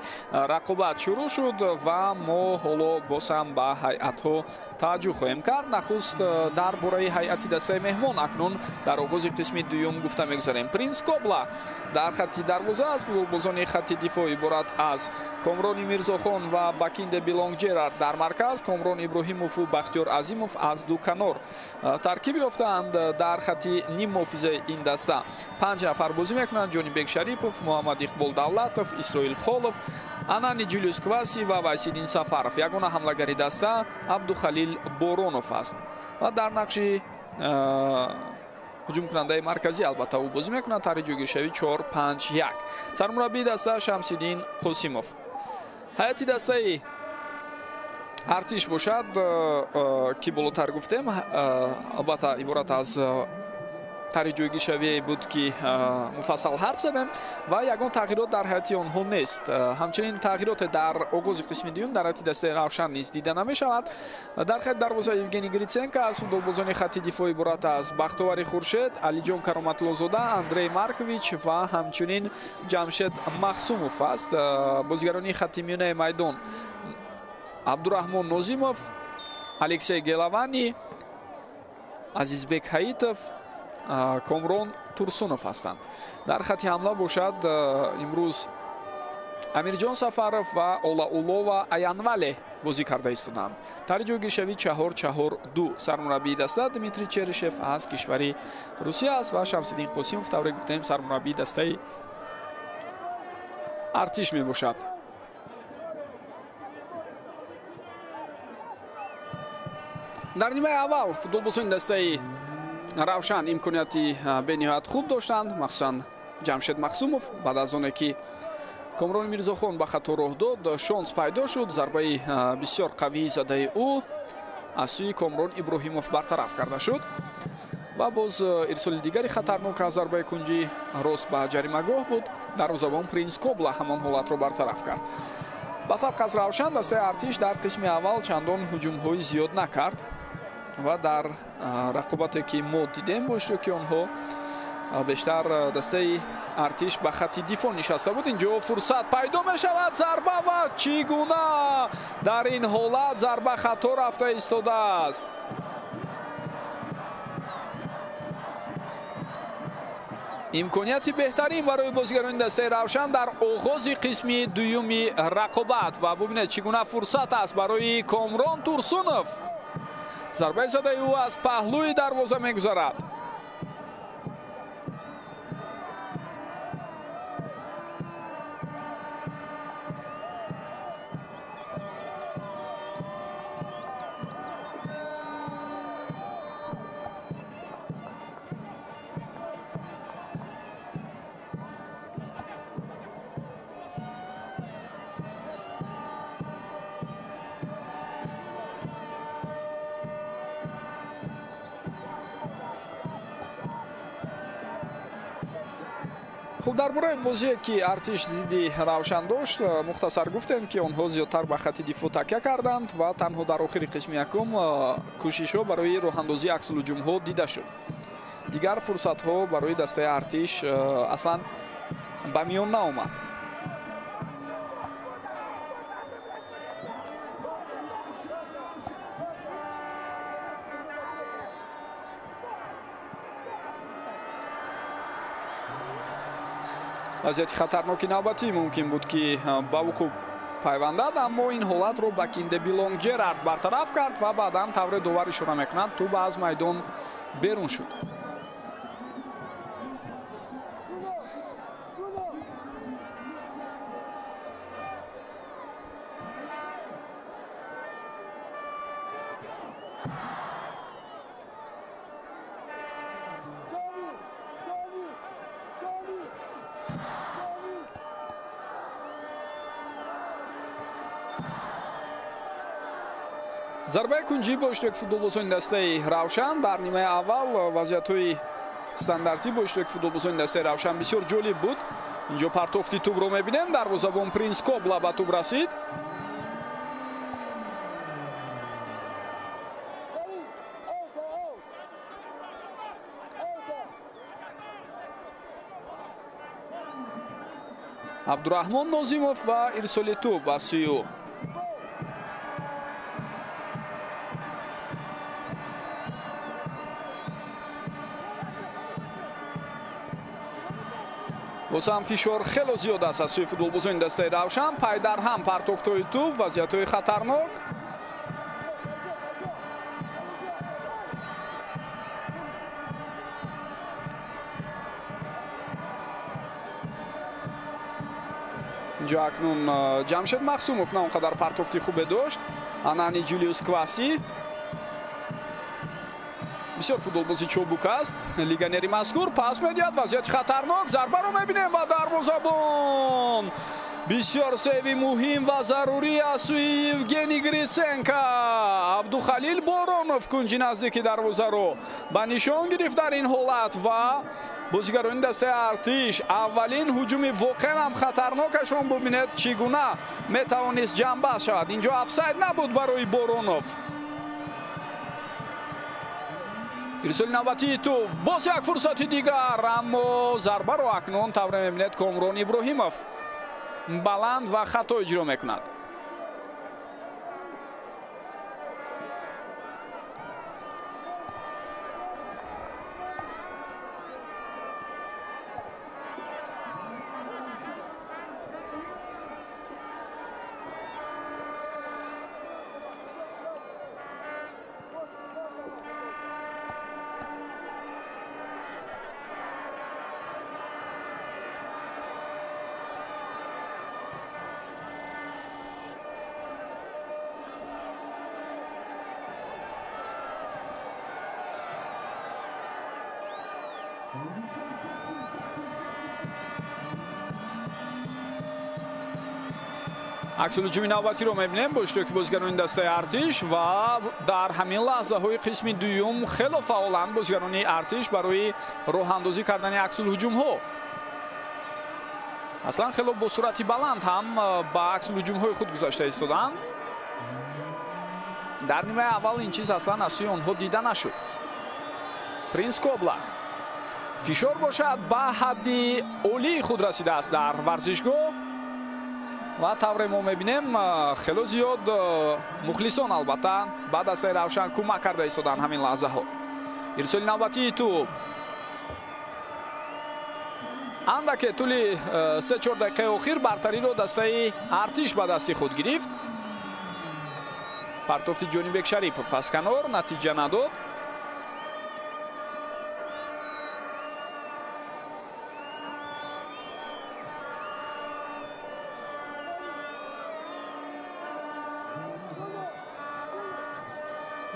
рақобат шурӯъ шуд ва мо ҳоло боз ҳам ба ҳайатҳо таваҷҷӯҳ хоҳем кард. Нахуст дар бораи ҳайати дастаи меҳмон акнун дар оғози қисми дуюм гуфта мегузарем. Принс Кобла дар хатти дарвоза аст. Футболбозони хатти дифоъ иборат аз Комрони Мирзохон ва Бакинде Билонг Ҷерард дар марказ, Комрон Иброҳимову Бахтиёр Азимов аз ду канор таркиб ёфтаанд. Дар хатти ниммуҳофизаи ин даста 5 нафар бозӣ мекунанд: Ҷонибек Шарипов, Муҳаммад Иқбол Давлатов, Исроил Холов, Анани Ҷулиус Кваси ва Вайсиддин Сафаров. Ягона ҳамлагари даста Абдухалил Боронов аст ва дар нақши ҳуҷумкунандаи марказӣ албатта ӯ бозӣ мекунад. Тарҳи ҷойгиршавӣ 4-5-1. Сармураббии даста Шамсиддин Қосимов. Ҳайати дастаи Артиш бошад, ки болотар гуфтем, албатта иборат аз тарҳи ҷойгиршавие буд, ки муфассал ҳарф задем ва ягон тағйирот дар ҳайати онҳо нест. Ҳамчунин тағйироте дар оғози қисми дуюм дар ҳайати дастаи Равшан низ дида намешавад. Дар хати дарвоза Евгений Гриценко аз футболбозони хатти дифоъ иборат аз Бахтовари Хуршед, Алиҷон Кароматлозода, Андрей Маркович ва ҳамчунин Ҷамшед Махсумов аст. Бозигарони хатти миёнаи майдон Абдураҳмон Нозимов, Алексей Гелавани, Азизбек Ҳаитов, Комрон Турсунов ҳастанд. Дар хатти ҳамла бошад имрӯз Амирҷон Сафаров ва Олаулова Аянвале бозӣ карда истоданд. Тарҳи ҷойгиршавӣ 4-4-2. Сармураббии даста Дмитрий Черишев аз кишвари Русия аст ва Шамсиддин Қосимов, тавре гуфтем, сармураббии дастаи Артиш мебошад. Дар нимаи аввал футболбозони дастаи Равшан имконияти бениҳоят хуб доштанд, махсусан Ҷамшед Махсумов. Баъд аз оне ки Комрони Мирзохон ба хато роҳ дод, шонс пайдо шуд. Зарбаи бисёр қавии задаи ӯ аз сӯи Комрон Иброҳимов бартараф карда шуд ва боз ирсоли дигари хатарнок аз зарбаи кунҷӣ рост ба ҷаримагоҳ буд. Дарвозабон Принс Кобла ҳамон ҳолатро бартараф кард. Ба фарқ аз Равшан, дастаи Артиш дар қисми аввал чандон ҳуҷумҳои зиёд накард ва дар рақобате ки мо дидем бо иштироки онҳо бештар дастаи Артиш ба хатти дифоъ нишаста буд. Инҷо фурсат пайдо мешавад, зарба ва чӣ гуна дар ин ҳолат зарба хато рафта истодааст. Имконияти беҳтарин барои бозигарони дастаи Равшан дар оғози қисми дуюми рақобат ва бубинед чӣ гуна фурсат аст барои Комрон Турсунов. Зарбаи задаи ӯ аз паҳлӯи дарвоза мегузарад. Хуб, дар бораи бозие ки Артиш зидди Равшан дошт мухтасар гуфтем, ки онҳо зиёдтар ба хатти дифоъ такя карданд ва танҳо дар охири қисми якум кӯшишҳо барои роҳандозии аксулҳуҷумҳо дида шуд. Дигар фурсатҳо барои дастаи Артиш аслан ба миён наомад. Вазъияти хатарноки навбатӣ мумкин буд, ки ба вуқӯъ пайвандад, аммо ин ҳолатро Бакинде Билонг Ҷерард бартараф кард ва баъдан тавре довар ишора мекунад, тӯб аз майдон берун шуд. Зарбаи кунҷӣ бо иштироки футболбозони дастаи Равшан. Дар нимаи аввал вазъиятҳои стандартӣ бо иштироки футболбозони дастаи Равшан бисёр ҷолиб буд. Инҷо партофти тӯбро мебинем. Дарвозабон Принс Кобла ба тӯб расид. Абдураҳмон Нозимов ва ирсоли тӯб аз сӯи ӯ. Боз ҳам фишор хело зиёд аст аз сӯи футболбозони дастаи Равшан. Пайдарҳам партофтҳои тӯб, вазъиятҳои хатарнок. Инҷо акнун Ҷамшед Махсумов на он қадар партофти хубе дошт. Анани Ҷулиус Кваси бисёр футболбози чобук аст. Легионери мазкур пас медиҳад, вазъияти хатарнок, зарбаро мебинем ва дарвозабон. Бисёр сейви муҳим ва зарурӣ аз сӯи Евгений Гриценко. Абдухалил Боронов кунҷи наздики дарвозаро ба нишон гирифт дар ин ҳолат ва бозигарони дастаи Артиш аввалин ҳуҷуми воқеан ҳам хатарнокашон бубинед чӣ гуна метавонист ҷамъбаст шавад. Инҷо офсайд набуд барои Боронов. Ирсоли навбатии тӯб, боз як фурсати дигар, аммо зарбаро акнун тавре мебинед Комрон Иброҳимов баланд ва хато иҷро мекунад. Аксулҳуҷуми навбатиро мебинем бо иштироки бозигарони дастаи Артиш ва дар ҳамин лаҳзаҳои қисми дуюм хело фаъоланд бозигарони Артиш барои роҳандозӣ кардани аксулҳуҷумҳо. Аслан хело бо суръати баланд ҳам ба аксулҳуҷумҳои худ гузашта истоданд. Дар нимаи аввал ин чиз аслан аз сӯи онҳо дида нашуд. Принс Кобла фишор бошад ба ҳадди олии худ расидааст дар варзишгоҳ ва тавре мо мебинем хело зиёд мухлисон албатта ба дастаи Равшан кӯмак карда истоданд ҳамин лаҳзаҳо. Ирсоли навбатии тӯб андаке тӯли 3-4 дақиқаи охир бартариро дастаи Артиш ба дасти худ гирифт. Партофти Ҷонибек Шарипов аз канор натиҷа надод.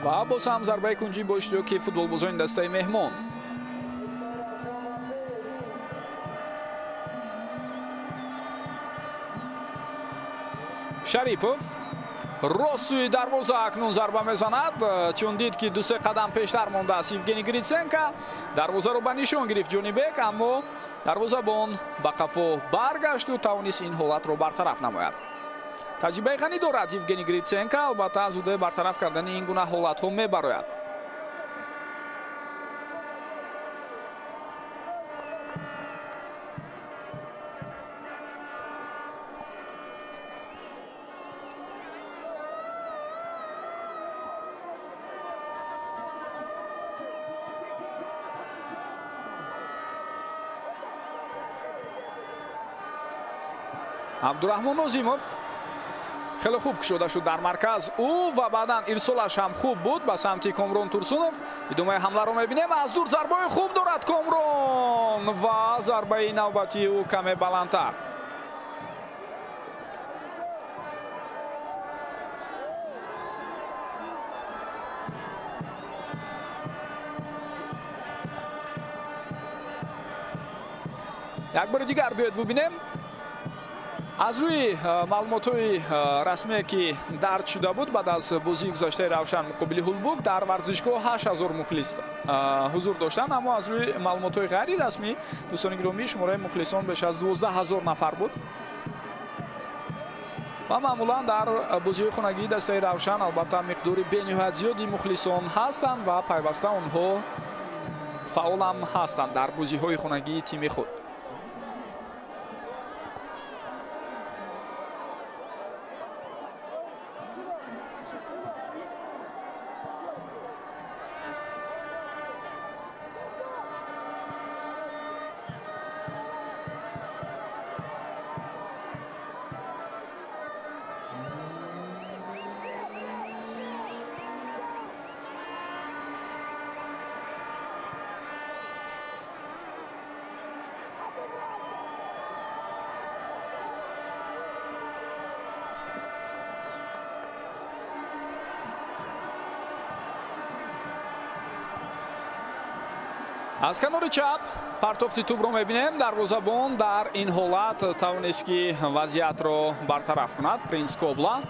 Ва боз ҳам зарбаи кунҷӣ бо иштироки футболбозони дастаи меҳмон. Шарипов рост сӯи дарвоза акнун зарба мезанад, чун дид ки ду-се қадам пештар мондааст Евгений Гриценко. Дарвозаро ба нишон гирифт Ҷонибек, аммо дарвозабон ба қафо баргашту тавонист ин ҳолатро бартараф намояд. Таҷрибаи ғанӣ дорад Евгений Гриценко, албатта аз ӯдаи бартараф кардани ин гуна ҳолатҳо мебарояд. Абдураҳмон Нозимов хеле хуб кушода шуд дар марказ ӯ ва баъдан ирсолаш ҳам хуб буд ба самти Комрон Турсунов. Идомаи ҳамларо мебинем, аз дур зарбаи хуб дорад Комрон ва зарбаи навбатии ӯ каме баландтар. Як бори дигар биёед бубинем. Аз рӯи маълумотҳои расмие, ки дарҷ шуда буд баъд аз бозии гузаштаи Равшан муқобили Ҳулбук, дар варзишгоҳ 8000 мухлис ҳузур доштанд, аммо аз рӯи маълумотҳои ғайрирасмӣ, дӯстони гиромӣ, шумораи мухлисон беш аз 12000 нафар буд. Ва маъмулан дар бозиҳои хонагии дастаи Равшан албатта миқдори бениҳоят зиёди мухлисон ҳастанд ва пайваста онҳо фаъолам ҳастанд дар бозиҳои хонагии тими худ. Аз канори чап партофти тӯбро мебинем. Дарвозабон дар ин ҳолат тавонист, ки вазъиятро бартараф кунад. Принс Кобла.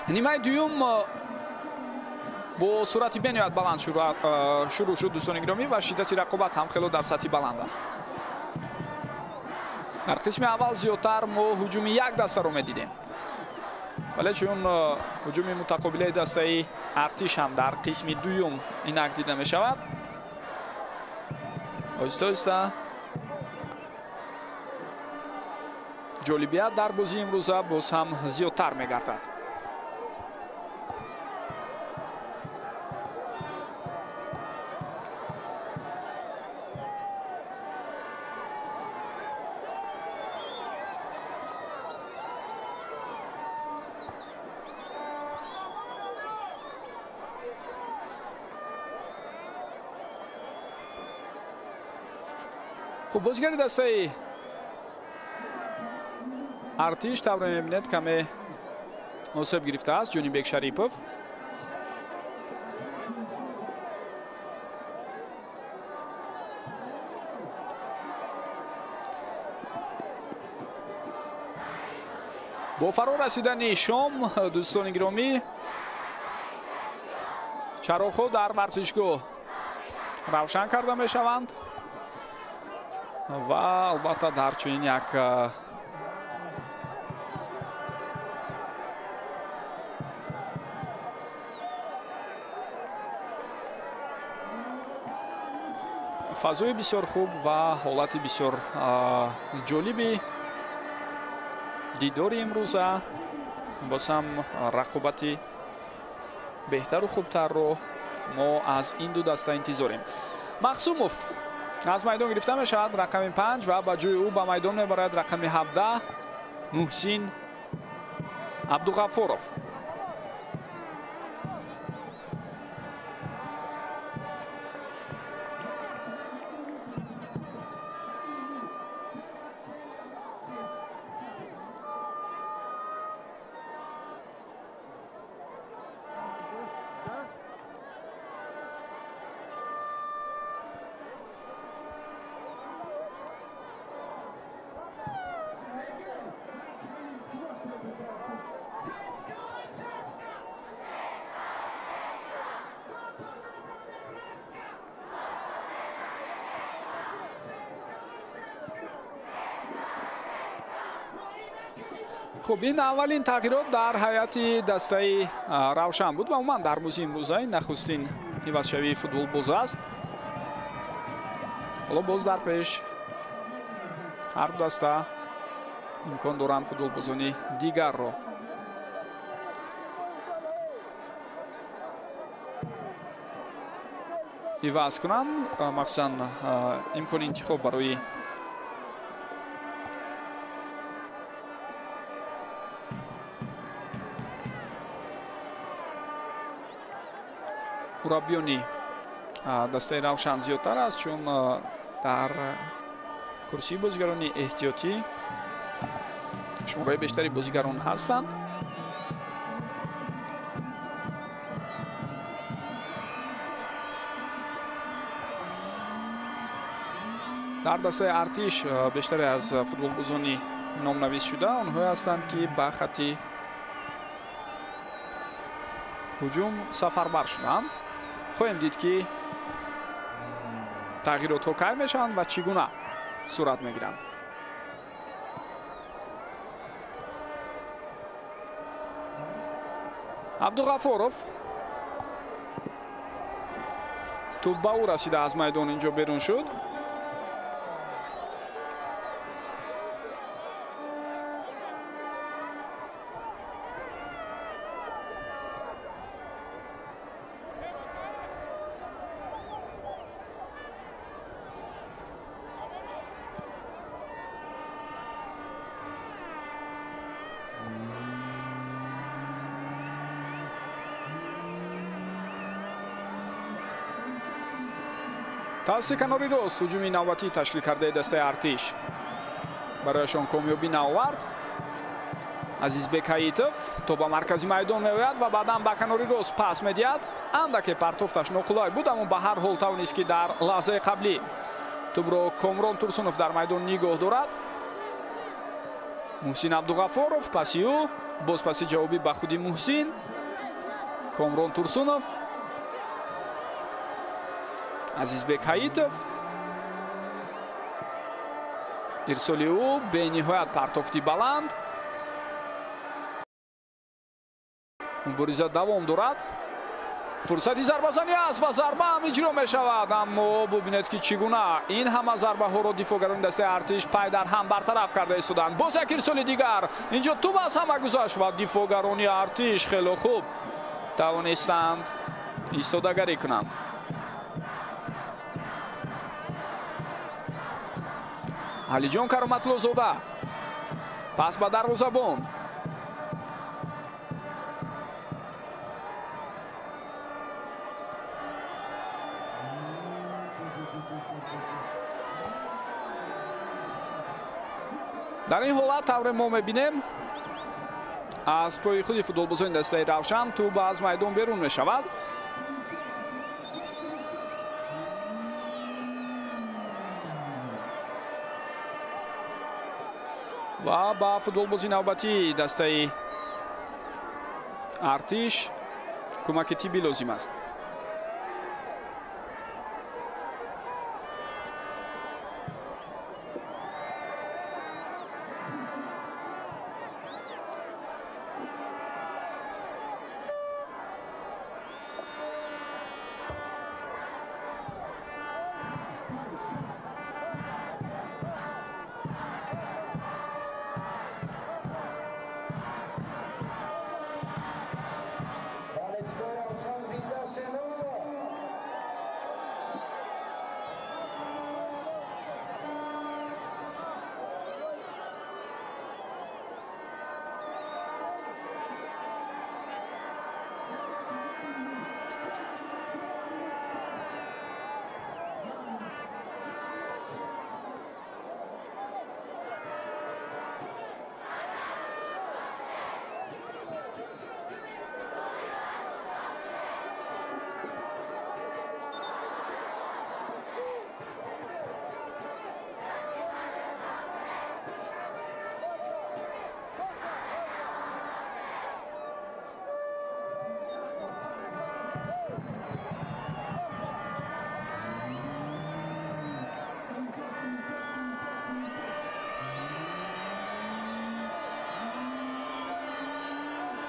Нимаи дуюм бо суръати бениҳоят баланд шурӯъ шуд, дӯстони гиромӣ, ва шиддати рақобат ҳам хело дар сатҳи баланд аст. Дар қисми аввал зиёдтар мо ҳуҷуми як дастаро медидем, вале чун ҳуҷуми мутақобилаи дастаи Артиш ҳам дар қисми дуюм инак дида мешавад, оҳиста оҳиста ҷолибият дар бозии имрӯза боз ҳам зиёдтар мегардад. Хуб, бозигари дастаи Артиш тавре мебинед каме осеб гирифтааст Ҷонибек Шарипов. Бо фаро расидани шом, дӯстони гиромӣ, чароғҳо дар варзишгоҳ равшан карда мешаванд ва албатта дар чунин як фазои бисёр хуб ва ҳолати бисёр ҷолиби дидори имрӯза боз ҳам рақобати беҳтару хубтарро мо аз ин ду даста интизорем. Мақсумов аз майдон гирифта мешавад рақами 5 ва ба ҷои ӯ ба майдон мебарад рақами 17 Муҳсин Абдуғаффоров. Хуб, ин аввалин тағйирот дар ҳайати дастаи Равшан буд ва умуман дар бозии имрӯза нахустин ивазшавии футболбоз аст. Ҳоло боз дар пеш ҳар ду даста имкон доранд футболбозони дигарро иваз кунанд, махсусан имкони интихоб барои мураббиёни дастаи Равшан зиёдтар аст, чун дар курсии бозигарони эҳтиётӣ шумораи бештари бозигарон ҳастанд. Дар дастаи Артиш бештаре аз футболбозони Номнавис шуда онҳое ҳастанд, ки ба хати ҳуҷум сафарбар шуданд. Хоҳем дид, ки тағйиротҳо кай мешаванд ва чӣ гуна сурат мегиранд. Абдуғафоров тӯб ба ӯ расида аз майдон инҷо берун шуд. Тавассути канори рост ҳуҷуми навбатӣ ташкил кардаи дастаи Артиш барояшон комёбӣ наовард. Азизбек Ҳаитов то ба маркази майдон меояд ва баъдан ба канори рост пас медиҳад. Андаке партофташ ноқулай буд, аммо ба ҳар ҳол тавонист, ки дар лаҳзаи қаблӣ тӯбро Комрон Турсунов дар майдон нигоҳ дорад. Муҳсин Абдуғафоров паси ӯ, боз паси ҷавобӣ ба худи Муҳсин. Комрон Турсунов, Азизбек Ҳаитов. Ирсоли ӯ бениҳоят партофти баланд. Мубориза давом дорад. Фурсати зарбазанӣ аст ва зарба ҳам иҷро мешавад, аммо бубинед, ки чӣ гуна ин ҳама зарбаҳоро дифоъгарони дастаи Артиш пай дар ҳам бартараф карда истоданд. Боз як ирсоли дигар. Инҷо тӯб аз ҳама гузашт ва дифоъгарони Артиш хело хуб тавонистанд истодагарӣ кунанд. Алиҷон Кароматлозода пас ба дарвозабон. Дар ин ҳолат тавре мо мебинем, аз пои худи футболбозони дастаи Равшан тӯб аз майдон берун мешавад. Ва ба футболбози навбатии дастаи Артиш кӯмаки тиббӣ лозим аст.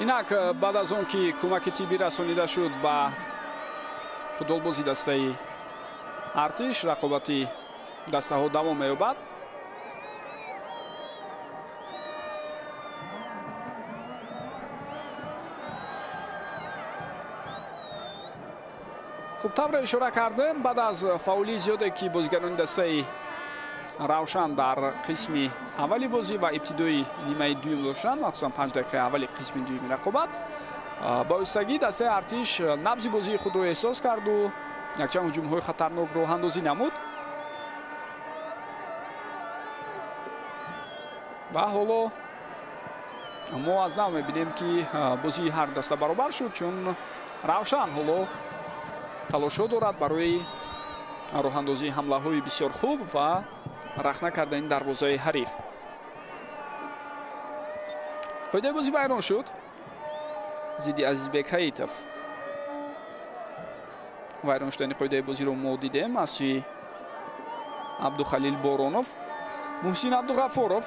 Инак баъд аз он ки кӯмаки тиббӣ расонида шуд ба футболбози дастаи Артиш, рақобати дастаҳо давом меёбад. Хуб, тавре ишора кардем, баъд аз фаъолии зиёде ки бозигарони дастаи Равшан дар қисми аввали бозӣ ва ибтидои нимаи дуюм доштанд, махсусан 5 дақиқаи аввали қисми дуюми рақобат, ба оҳистагӣ дастаи Артиш набзи бозии худро эҳсос карду якчанд ҳуҷумҳои хатарнок роҳандозӣ намуд ва ҳоло мо аз нав мебинем, ки бозии ҳар даста баробар шуд, чун Равшан ҳоло талошҳо дорад барои роҳандозии ҳамлаҳои бисёр хуб ва рахна кардани дарвозаи ҳариф. Қоидаи бозӣ вайрон шуд зидди Азизбек Ҳаитов. Вайрон шудани қоидаи бозиро мо дидем аз сӯи Абдухалил Боронов. Муҳсин Абдуғаффоров.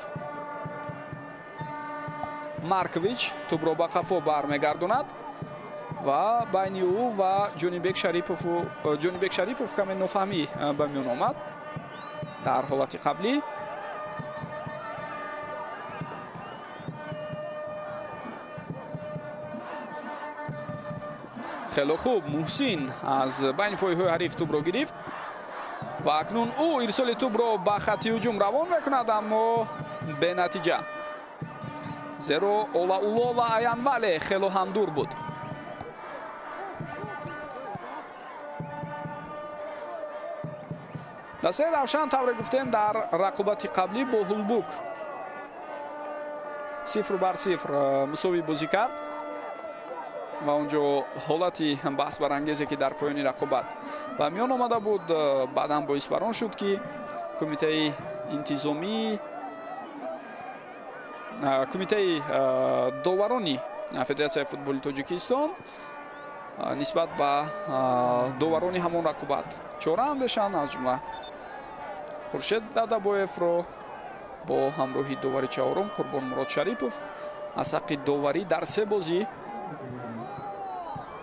Маркович тӯбро ба қафо бармегардонад ва байни ӯ ва Ҷонибек Шарипов каме нофаҳмӣ ба миён омад дар ҳолати қаблӣ. Хело хуб, Муҳсин аз байни пойҳои ҳариф тӯбро гирифт ва акнун ӯ ирсоли тӯбро ба хатти ҳуҷум равон мекунад, аммо бенатиҷа, зеро Олауло ва Аянвале хело ҳам дур буд. Дастаи Равшан, тавре гуфтем, дар рақобати қаблӣ бо Ҳулбук 0-0 мусовӣ бозӣ кард ва онҷо ҳолати баҳсбарангезе, ки дар поёни рақобат ба миён омада буд, баъдан боис бар он шуд, ки кумитаи интизомӣ, кумитаи доварони Федератсияи футболи Тоҷикистон нисбат ба доварони ҳамон рақобат чора андешанд, аз ҷумла Хуршед Дадабоевро бо ҳамроҳи довари чаҳорум Қурбонмурод Шарипов аз ҳаққи доварӣ дар 3 бозӣ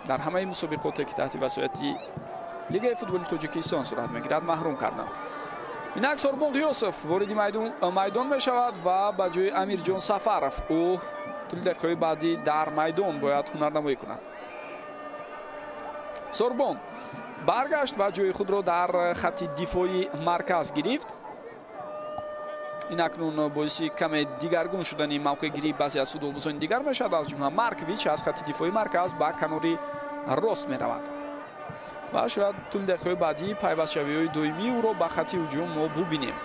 дар ҳамаи мусобиқоте, ки таҳти васояти Лигаи футболи Тоҷикистон сурат мегирад, маҳрум карданд. Инак Сорбон Ғиёсов вориди майдон мешавад ва ба ҷои Амирҷон Сафаров ӯ тӯли дақиқаҳои баъдӣ дар майдон бояд ҳунарнамоӣ кунад. Сорбон баргашт ва ҷои худро дар хатти дифои марказ гирифт. Ин акнун боиси каме дигаргун шудани мавқеъгирии баъзе аз футболбозони дигар мешавад, аз ҷумла Маркович аз хатти дифои марказ ба канори рост меравад ва шояд тӯли дақиқаҳои баъдӣ пайвастшавиҳои доимии ӯро ба хатти ҳуҷум мо бубинем.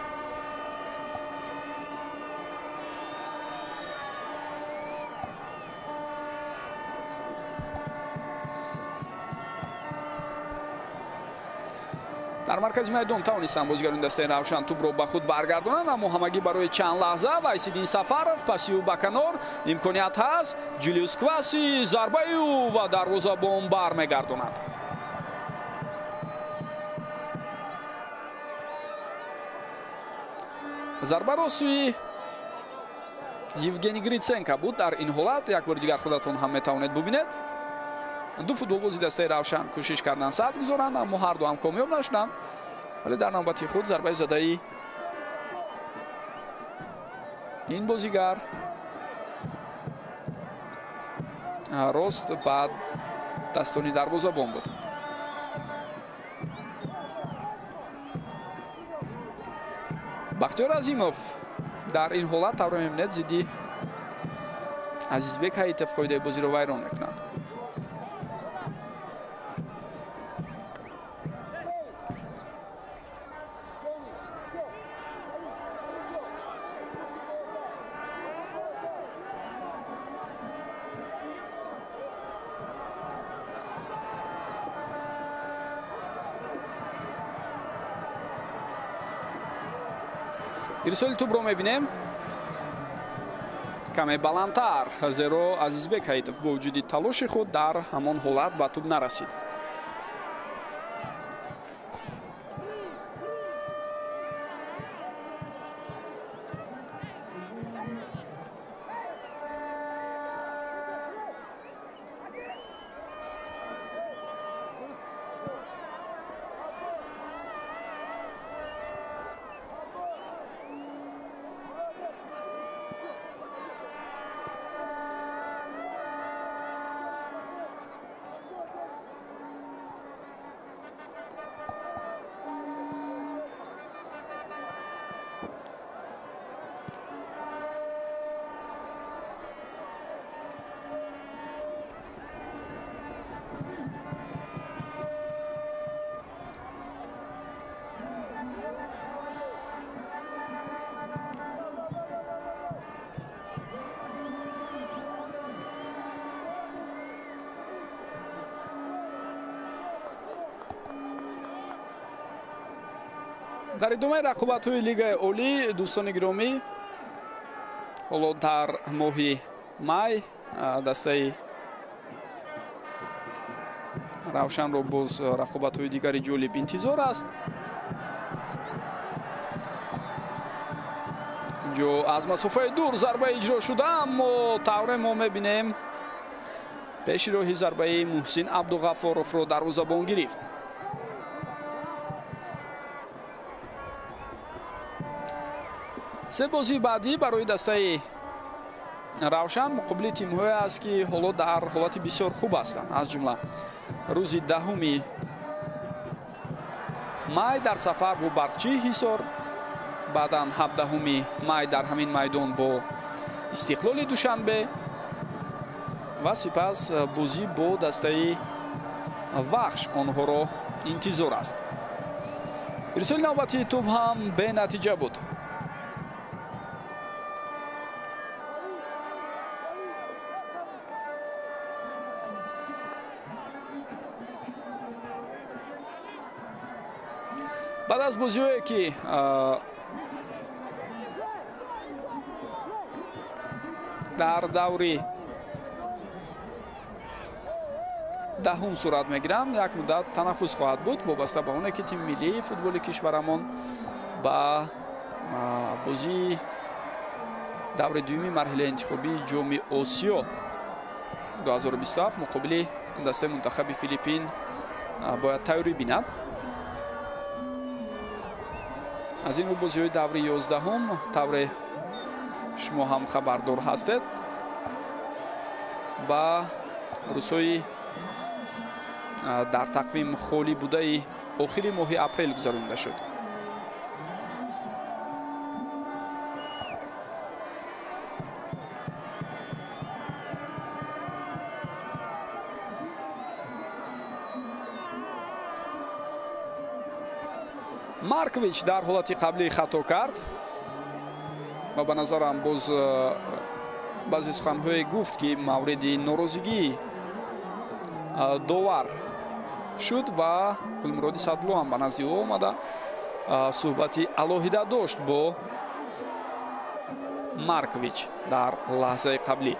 Дар маркази майдон тавонистанд бозигарони дастаи Равшан тӯбро ба худ баргардонанд, аммо ҳамагӣ барои чанд лаҳза. Вайсиддин Сафаров паси ӯ ба канор, имконият ҳаст. Ҷулиус Кваси зарбаи ӯ ва дарвозабон бармегардонад. Зарбаро сӯи Евгений Гриценко буд. Дар ин ҳолат як бори дигар худатон ҳам метавонед бубинед. Ду футболбози дастаи Равшан кӯшиш карданд сад гузоранд, аммо ҳарду ҳам комёб нашуданд. Вале дар навбати худ зарбаи задаи ин бозигар рост ба дастони дарвозабон буд. Бахтиёр Азимов дар ин ҳолат, тавре мебинед, зидди Азизбек Ҳаитов қоидаи бозиро вайрон мекунад. Ирсоли тӯбро мебинем каме баландтар, зеро Азизбек Ҳаитов бо вуҷуди талоши худ дар ҳамон ҳолат ба тӯб нарасид. Дар идомаи рақобатҳои Лигаи Олӣ, дӯстони гиромӣ, ҳоло дар моҳи май дастаи Равшанро боз рақобатҳои дигари ҷолиб интизор аст. Инҷо аз масофаи дур зарба иҷро шуда, аммо тавре мо мебинем пеши роҳи зарбаи Муҳсин Абдуғаффоровро дарвозабон гирифт. Се бозии баъдӣ барои дастаи Равшан муқобили тимҳое аст, ки ҳоло дар ҳолати бисёр хуб ҳастанд. Аз ҷумла рӯзи 10 май дар сафар бо Барқчии Ҳисор, баъдан 17 май дар ҳамин майдон бо Истиқлоли Душанбе ва сипас бозӣ бо дастаи Вахш онҳоро интизор аст. Ирсоли навбатии тӯб ҳам бенатиҷа буд. Баъд аз бозиҳое ки дар даври 10 сурат мегиранд, як муддат танаффус хоҳад буд, вобаста ба оне ки тими миллии футболи кишварамон ба бозии даври дуюми марҳилаи интихобии Ҷоми Осиё 2027 муқобили дастаи мунтахаби Филиппин бояд тайёрӣ бинад. Аз ин рӯ бозиҳои даври 11 тавре шумо ҳам хабардор ҳастед, ба рӯзҳои дар тақвим холӣ будаи охири моҳи апрел гузаронида шуд. Маркович дар ҳолати қаблӣ хато кард ва ба назарам боз баъзе суханҳое гуфт, ки мавриди норозигии довар шуд ва Гулмуроди Садлу ҳам ба назди ӯ омада суҳбати алоҳида дошт бо Маркович дар лаҳзаи қаблӣ.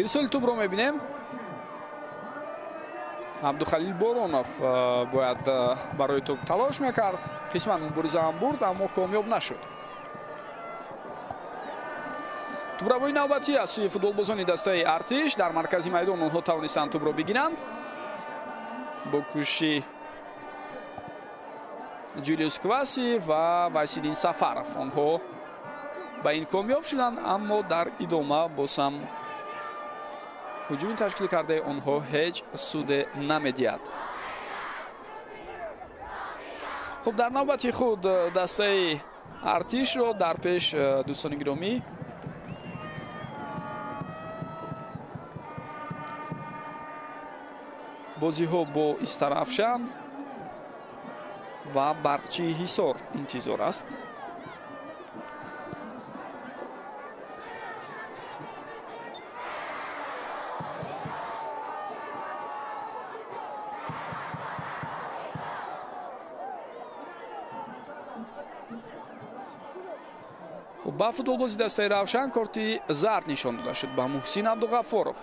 Ирсоли тӯбро мебинем. Абдухалил Боронов бояд барои тӯб талош мекард. Қисман мубориза ҳам бурд, аммо комёб нашуд. Тӯбравои навбатӣ аз сӯи футболбозони дастаи Артиш. Дар маркази майдон онҳо тавонистанд тӯбро бигиранд бо кӯшиши Ҷулиус Кваси ва Василин Сафаров. Онҳо ба ин комёб шуданд, аммо дар идома боз ҳам ҳуҷуми ташкил кардаи онҳо ҳеҷ суде намедиҳад. Хуб, дар навбати худ дастаи Артишро дар пеш, дӯстони гиромӣ, бозиҳо бо Истарафшан ва Барқчии Ҳисор интизор аст. Ба футболбози дастаи Равшан корти зард нишон дода шуд ба Муҳсин Абдуғаффоров.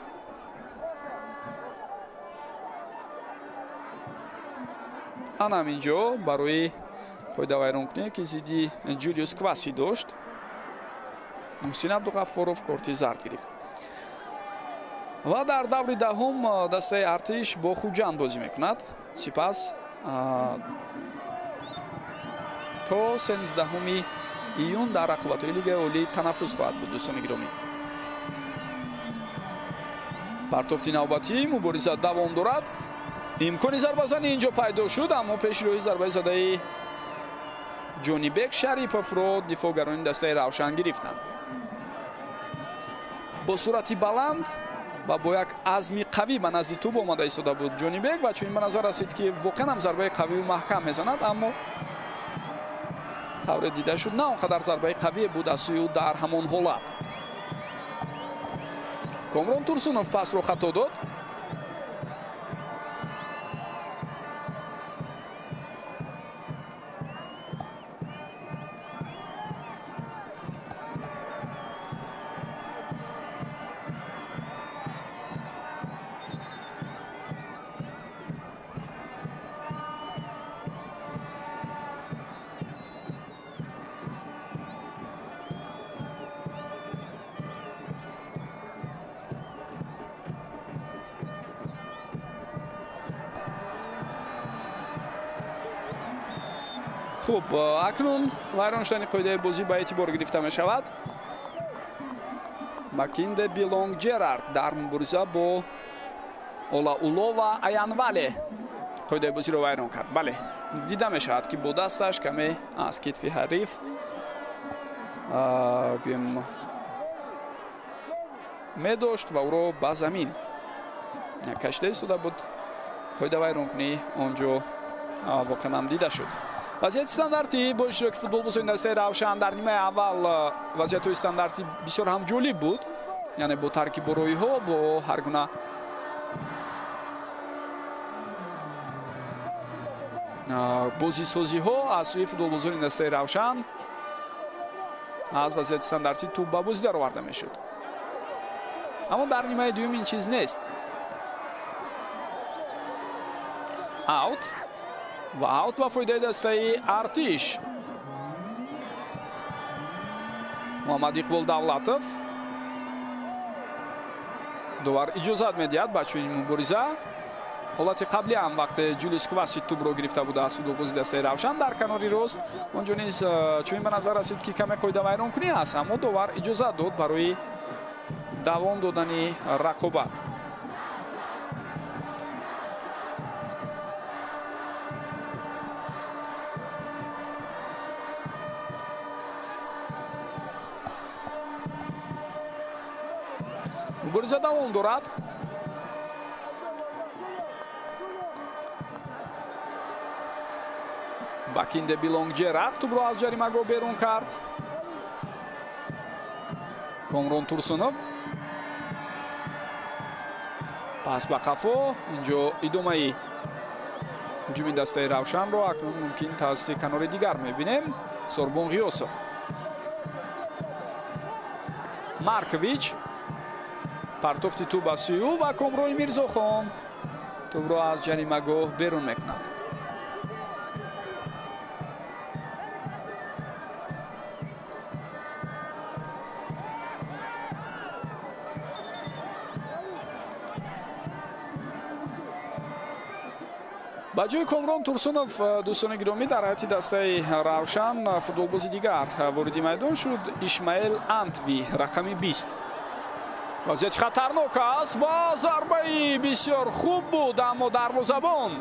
Ана ҳаминҷо барои қоидавайронкуние, ки зидди Ҷулиус Кваси дошт, Муҳсин Абдуғаффоров корти зард гирифт. Ва дар даври 10 дастаи Артиш бо Хуҷанд бозӣ мекунад. Сипас то 13 июн дар рақобатҳои Лигаи Олӣ танаффус хоҳад буд, дӯстони гиромӣ. Партофти навбатӣ, мубориза давом дорад. Имкони зарбазанӣ инҷо пайдо шуд, аммо пеши роҳи зарбаи задаи Ҷонибек Шариповро дифоъгарони дастаи Равшан гирифтанд. Бо суръати баланд ва бо як азми қавӣ ба назди тӯб омада истода буд Ҷонибек ва чунин ба назар расид, ки воқеан ҳам зарбаи қавию маҳкам мезанад, аммо тавре дида шуд, на он қадар зарбаи қавие буд аз сӯи ӯ дар ҳамон ҳолат. Комрон Турсунов пасро хато дод. Хуб, акнун вайрон шудани қоидаи бозӣ ба эътибор гирифта мешавад. Макинде Билонг Ҷерард дар мубориза бо Олаулова Аянвале қоидаи бозиро вайрон кард. Бале, дида мешавад, ки бо дасташ каме аз китфи ҳариф гӯем медошт ва ӯро ба замин кашида истода буд. Қоида вайронкунӣ он ҷо воқеан ҳам дида шуд. Вазъияти стандартӣ бо иштироки футболбозони дастаи Равшан дар нимаи аввал вазъиятҳои стандартӣ бисёр ҳам ҷолиб буд, яъне бо тарки бороиҳо, бо ҳар гуна бозисозиҳо аз сӯи футболбозони дастаи Равшан аз вазъияти стандартӣ тӯб ба бозӣ дароварда мешуд. Аммо дар нимаи дуюм ин чиз нест. Аут ва аут ба фоидаи дастаи Артиш. Муҳаммад Иқбол Давлатов. Довар иҷозат медиҳад ба чунин мубориза. Ҳолати қаблӣ ҳам вақте Ҷулиус Кваси тӯбро гирифта буда аз футболбози дастаи Равшан дар канори рост, он ҷо низ чунин ба назар расид, ки каме қоидавайронкунӣ аст, аммо довар иҷозат дод барои давом додани рақобат. Мубориза давом дорад. Бакинде Билонг Ҷерард тӯбро аз ҷаримагоҳ берун кард. Комрон Турсунов пас ба қафо. Инҷо идомаи ҳуҷуми дастаи Равшанро акнун мумкин тавассути канори дигар мебинем. Сорбон Ғиёсов, Маркович партофти тӯб ба сӯи ӯ ва Комрони Мирзохон тӯбро аз ҷаримагоҳ берун мекунад. Ба ҷои Комрон Турсунов, дӯстони гиромӣ, дар ҳайати дастаи Равшан футболбози дигар вориди майдон шуд, Ишмаил Антви, рақами 20. Вазъияти хатарнок аст ва зарбаи бисёр хуб буд, аммо дарвозабон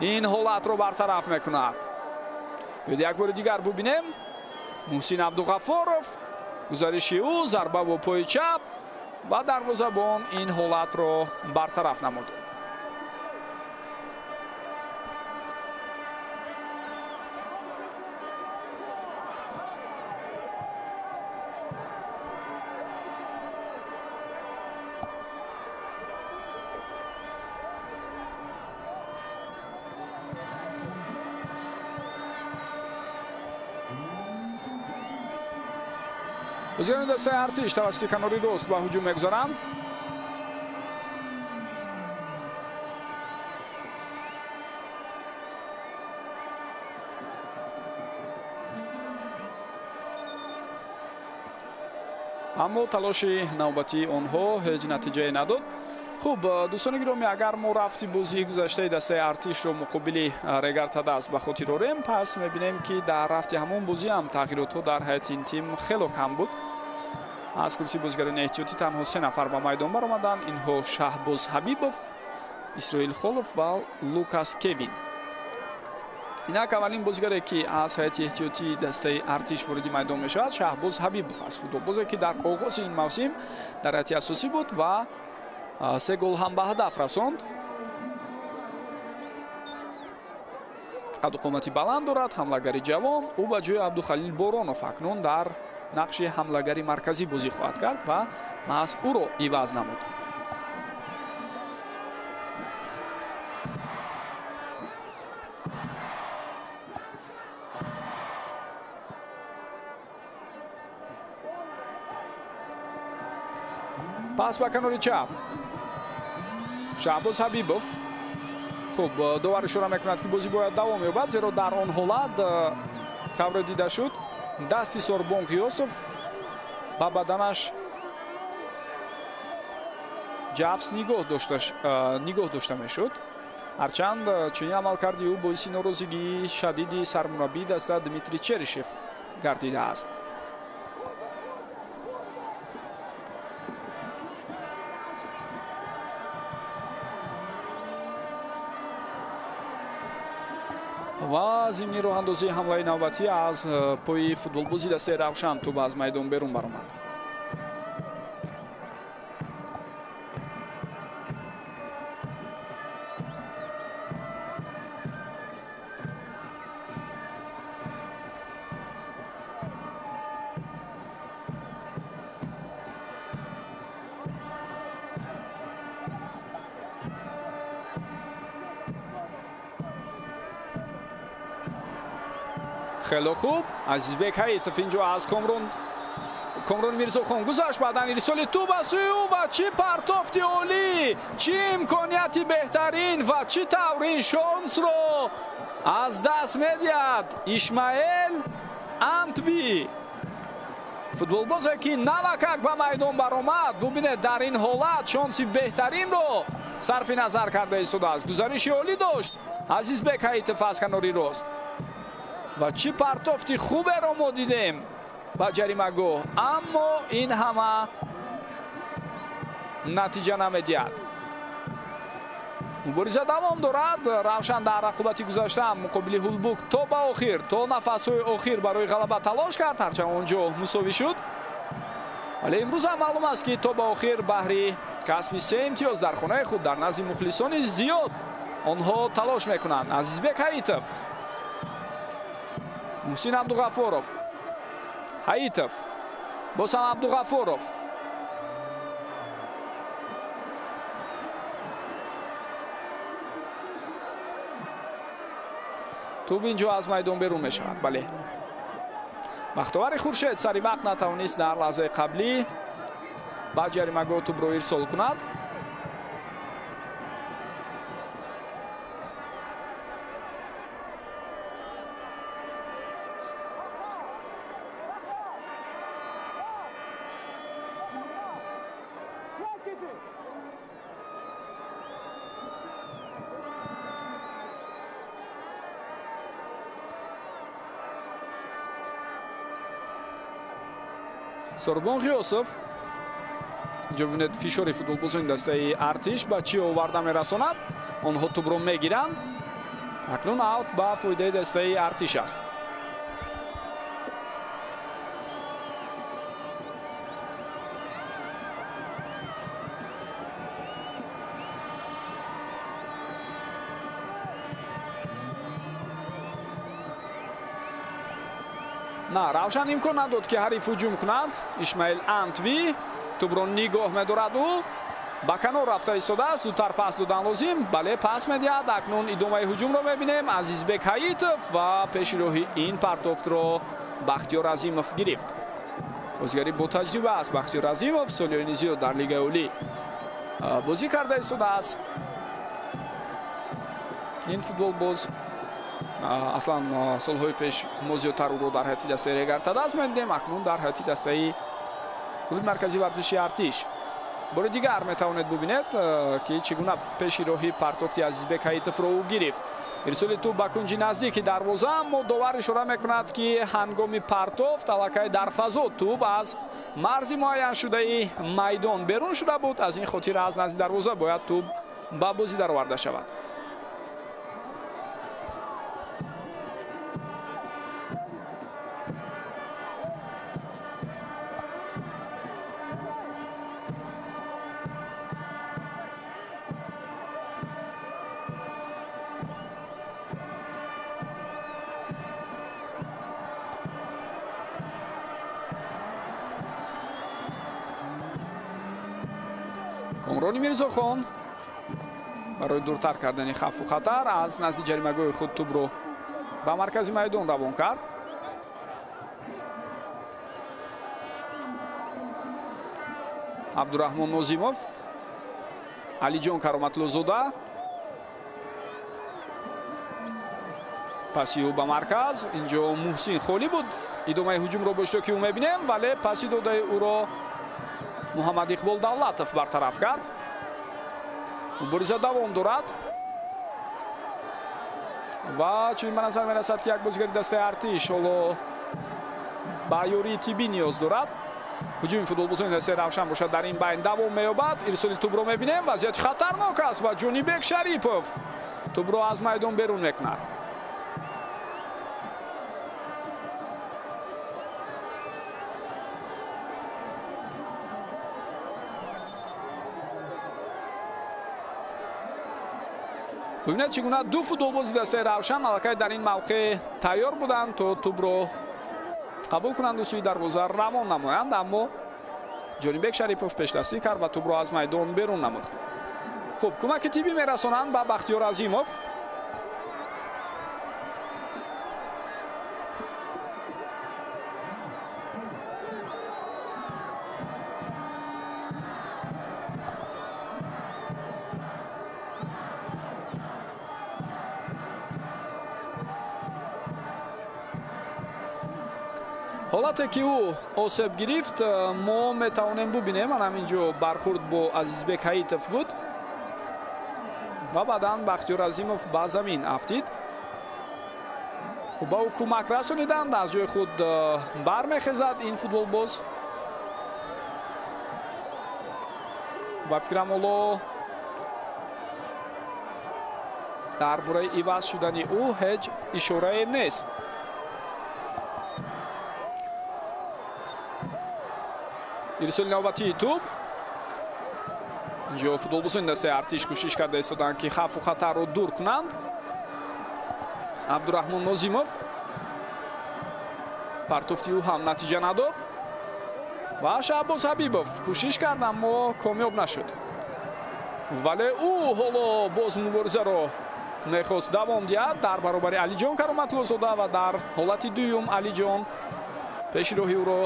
ин ҳолатро бартараф мекунад. Биёед як бори дигар бубинем. Муҳсин Абдуғаффоров, гузариши ӯ, зарба бо пои чап ва дарвозабон ин ҳолатро бартараф намуд. Бозигарони дастаи Артиш тавассути канори рост ба ҳуҷум мегузаранд. Аммо талоши навбатии онҳо ҳеҷ натиҷае надод. Хуб, дӯстони гиромӣ, агар мо рафти бозии гузаштаи дастаи Артишро муқобили Регар-ТадАЗ ба хотир орем, пас мебинем, ки дар рафти ҳамон бозӣ ҳам тағйиротҳо дар ҳайати ин тим хело кам буд. Аз курсии бозигарони эҳтиётӣ танҳо 3 нафар ба майдон баромаданд. Инҳо Шаҳбоз Ҳабибов, Исроил Холов ва Лукас Кевин. Инак аввалин бозигаре, ки аз ҳайати эҳтиётии дастаи Артиш вориди майдон мешавад, Шаҳбоз Ҳабибов аст. Футболбозе, ки дар оғози ин мавсим дар ҳайати асосӣ буд ва 3 гол ҳам ба ҳадаф расонд. Қаду қомати баланд дорад, ҳамлагари ҷавон. Ӯ ба ҷои Абдухалил Боронов акнун дар нақши ҳамлагари марказӣ бозӣ хоҳад кард ва маҳз ӯро иваз намуд. Пас ба канори чап Шаҳбоз Ҳабибов. Хуб, довар ишора мекунад, ки бозӣ бояд давом ёбад, зеро дар он ҳолат тавре дида шуд, дасти Сорбон Ғиёсов ба баданаш ҷафс нигоҳ дошта мешуд. Ҳарчанд чунин амалкарди ӯ боиси норозигии шадиди сармураббии даста Дмитрий Черишев гардидааст. Ва зимни роҳандозии ҳамлаи навбатӣ аз пои футболбози дастаи Равшан тӯб аз майдон берун баромад. Хеле хуб, Азизбек Ҳаитов инҷо аз Комрон Мирзохон гузашт, баъдан ирсоли тӯб ба сӯи ӯ ва чӣ партофти олӣ, чӣ имконияти беҳтарин ва чӣ тавр ин шонсро аз даст медиҳад Ишмаэл Антви. Футболбозе, ки навакак ба майдон баромад, бубинед, дар ин ҳолат шонси беҳтаринро сарфи назар карда истодааст. Гузариши олӣ дошт Азизбек Ҳаитов аз канори рост. Ва чӣ партофти хуберо мо дидем ба ҷаримагоҳ, аммо ин ҳама натиҷа намедиҳад. Мубориза давом дорад. Равшан дар рақобати гузашта муқобили Ҳулбук то ба охир, то нафасҳои охир барои ғалаба талош кард, ҳарчанд он ҷо мусовӣ шуд. Вале имрӯз ҳам маълум аст, ки то ба охир баҳри касби 3 имтиёз дар хонаи худ дар назди мухлисони зиёд онҳо талош мекунанд. Азизбек Ҳаитов, Муҳсин Абдуғафоров, Ҳаитов, боз ҳам Абдуғафоров. Тӯб инҷо аз майдон берун мешавад. Бале, Бахтовари Хуршед сари вақт натавонист дар лаҳзаи қаблӣ ба ҷаримагоҳ тӯбро ирсол кунад. Сорбон Ғиёсов. Инҷо бибинед, фишори футболбозони дастаи Артиш ба чӣ оварда мерасонад. Онҳо тӯбро мегиранд. Акнун аут ба фоидаи дастаи Артиш аст. На, Равшан имкон надод, ки ҳариф ҳуҷум кунад. Ишмаил Антви тӯбро нигоҳ медорад, ӯ ба канор рафта истодааст. Зудтар пас додан лозим. Бале, пас медиҳад. Акнун идомаи ҳуҷумро мебинем. Азизбек Ҳаитов ва пеши роҳи ин партофтро Бахтиёр Азимов гирифт. Бозигари бо таҷриба аст Бахтиёр Азимов, солиёни зиёд дар Лигаи Олӣ бозӣ карда истодааст. Ин футболбоз аслан солҳои пеш мо зиёдтар ӯро дар ҳайати дастаи Регар-ТадАЗ медидем, акнун дар ҳайати дастаи клуби марказии варзиши Артиш. Бори дигар метавонед бубинед, ки чӣ гуна пеши роҳи партофти Азизбек Ҳаитовро ӯ гирифт. Ирсоли тӯб ба кунҷи наздики дарвоза, аммо довар ишора мекунад, ки ҳангоми партофт аллакай дар фазо тӯб аз марзи муайяншудаи майдон берун шуда буд. Аз ин хотир аз назди дарвоза бояд тӯб ба бозӣ дароварда шавад. Комрони Мирзохон барои дуртар кардани хавфу хатар аз назди ҷаримагоҳи худ тӯбро ба маркази майдон равон кард. Абдураҳмон Нозимов, Алиҷон Кароматлузода, паси ӯ ба марказ. Инҷо Муҳсин холӣ буд. Идомаи ҳуҷумро бо иштироки ӯ мебинем, вале паси додаи ӯро Муҳаммад Иқбол Давлатов бартараф кард. Мубориза давом дорад ва чунин ба назар мерасад, ки як бозигари дастаи Артиш ҳоло ба ёрии тиббӣ ниёз дорад. Ҳуҷуми футболбозони дастаи Равшан бошад дар ин байн давом меёбад. Ирсоли тӯбро мебинем, вазъияти хатарнок аст ва Ҷонибек Шарипов тӯбро аз майдон берун мекунад. Бубинед, чӣ гуна ду футболбози дастаи Равшан аллакай дар ин мавқеъ тайёр буданд, то тӯбро қабул кунанду сӯи дарвоза равон намоянд, аммо Ҷонибек Шарипов пешдастӣ кард ва тӯбро аз майдон берун намуд. Хуб, кӯмаки тиббӣ мерасонанд ба Бахтиёр Азимов. Ҳолате ки ӯ осеб гирифт, мо метавонем бубинем. Ан ҳамин ҷо бархурд бо Азизбек Ҳаитов буд ва баъдан Бахтиёр Азимов ба замин афтид. Хуб, ба ӯ кӯмак расониданд, аз ҷои худ бармехезад ин футболбоз. Ба фикрам, ҳоло дар бораи иваз шудани ӯ ҳеҷ ишорае нест. Ирсоли навбатии тӯб. Инҷо футболбозони дастаи Артиш кӯшиш карда истоданд, ки хавфу хатарро дур кунанд. Абдураҳмон Нозимов, партофти ӯ ҳам натиҷа надод ва Шаҳбоз Ҳабибов кӯшиш кард, аммо комёб нашуд. Вале ӯ ҳоло боз муборизаро мехост давом диҳад дар баробари Алиҷон Кароматлузода ва дар ҳолати дуюм Алиҷон пеши роҳи ӯро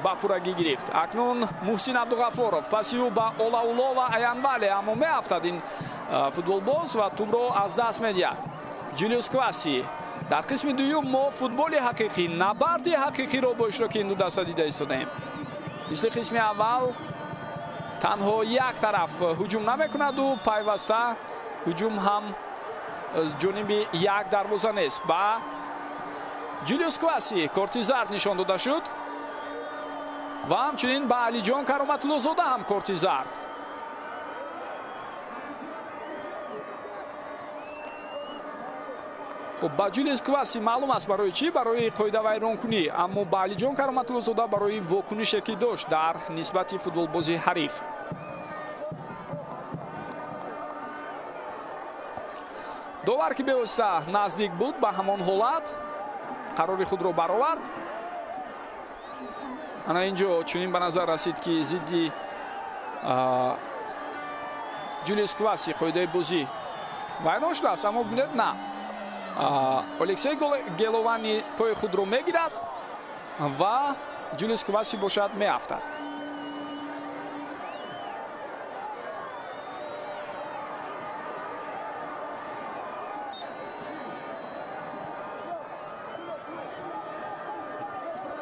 ба пуррагӣ гирифт. Акнун Муҳсин Абдуғаффоров, паси ӯ ба Олауло ва Аянвале, аммо меафтад ин футболбоз ва тӯбро аз даст медиҳад. Ҷулиус Кваси. Дар қисми дуюм мо футболи ҳақиқӣ, набарди ҳақиқиро бо иштироки ин ду даста дида истодаем. Мисли қисми аввал танҳо як тараф ҳуҷум намекунаду пайваста ҳуҷум ҳам ҷониби як дарвоза нест. Ба Ҷулиус Кваси корти зард нишон дода шуд ва ҳамчунин ба Алиҷон Кароматлузода ҳам корти зард. Хуб, ба Ҷулиус Кваси маълум аст барои чӣ, барои қоидавайронкунӣ, аммо ба Алиҷон Кароматлузода барои вокунише ки дошт дар нисбати футболбози ҳариф. Довар, ки бевосита наздик буд ба ҳамон ҳолат, қарори худро баровард. Ана инҷо чунин ба назар расид, ки зидди Ҷулиус Кваси қоидаи бозӣ вайрон шудааст, аммо бинед, на, Алексей Геловани пои худро мегирад ва Ҷулиус Кваси бошад меафтад.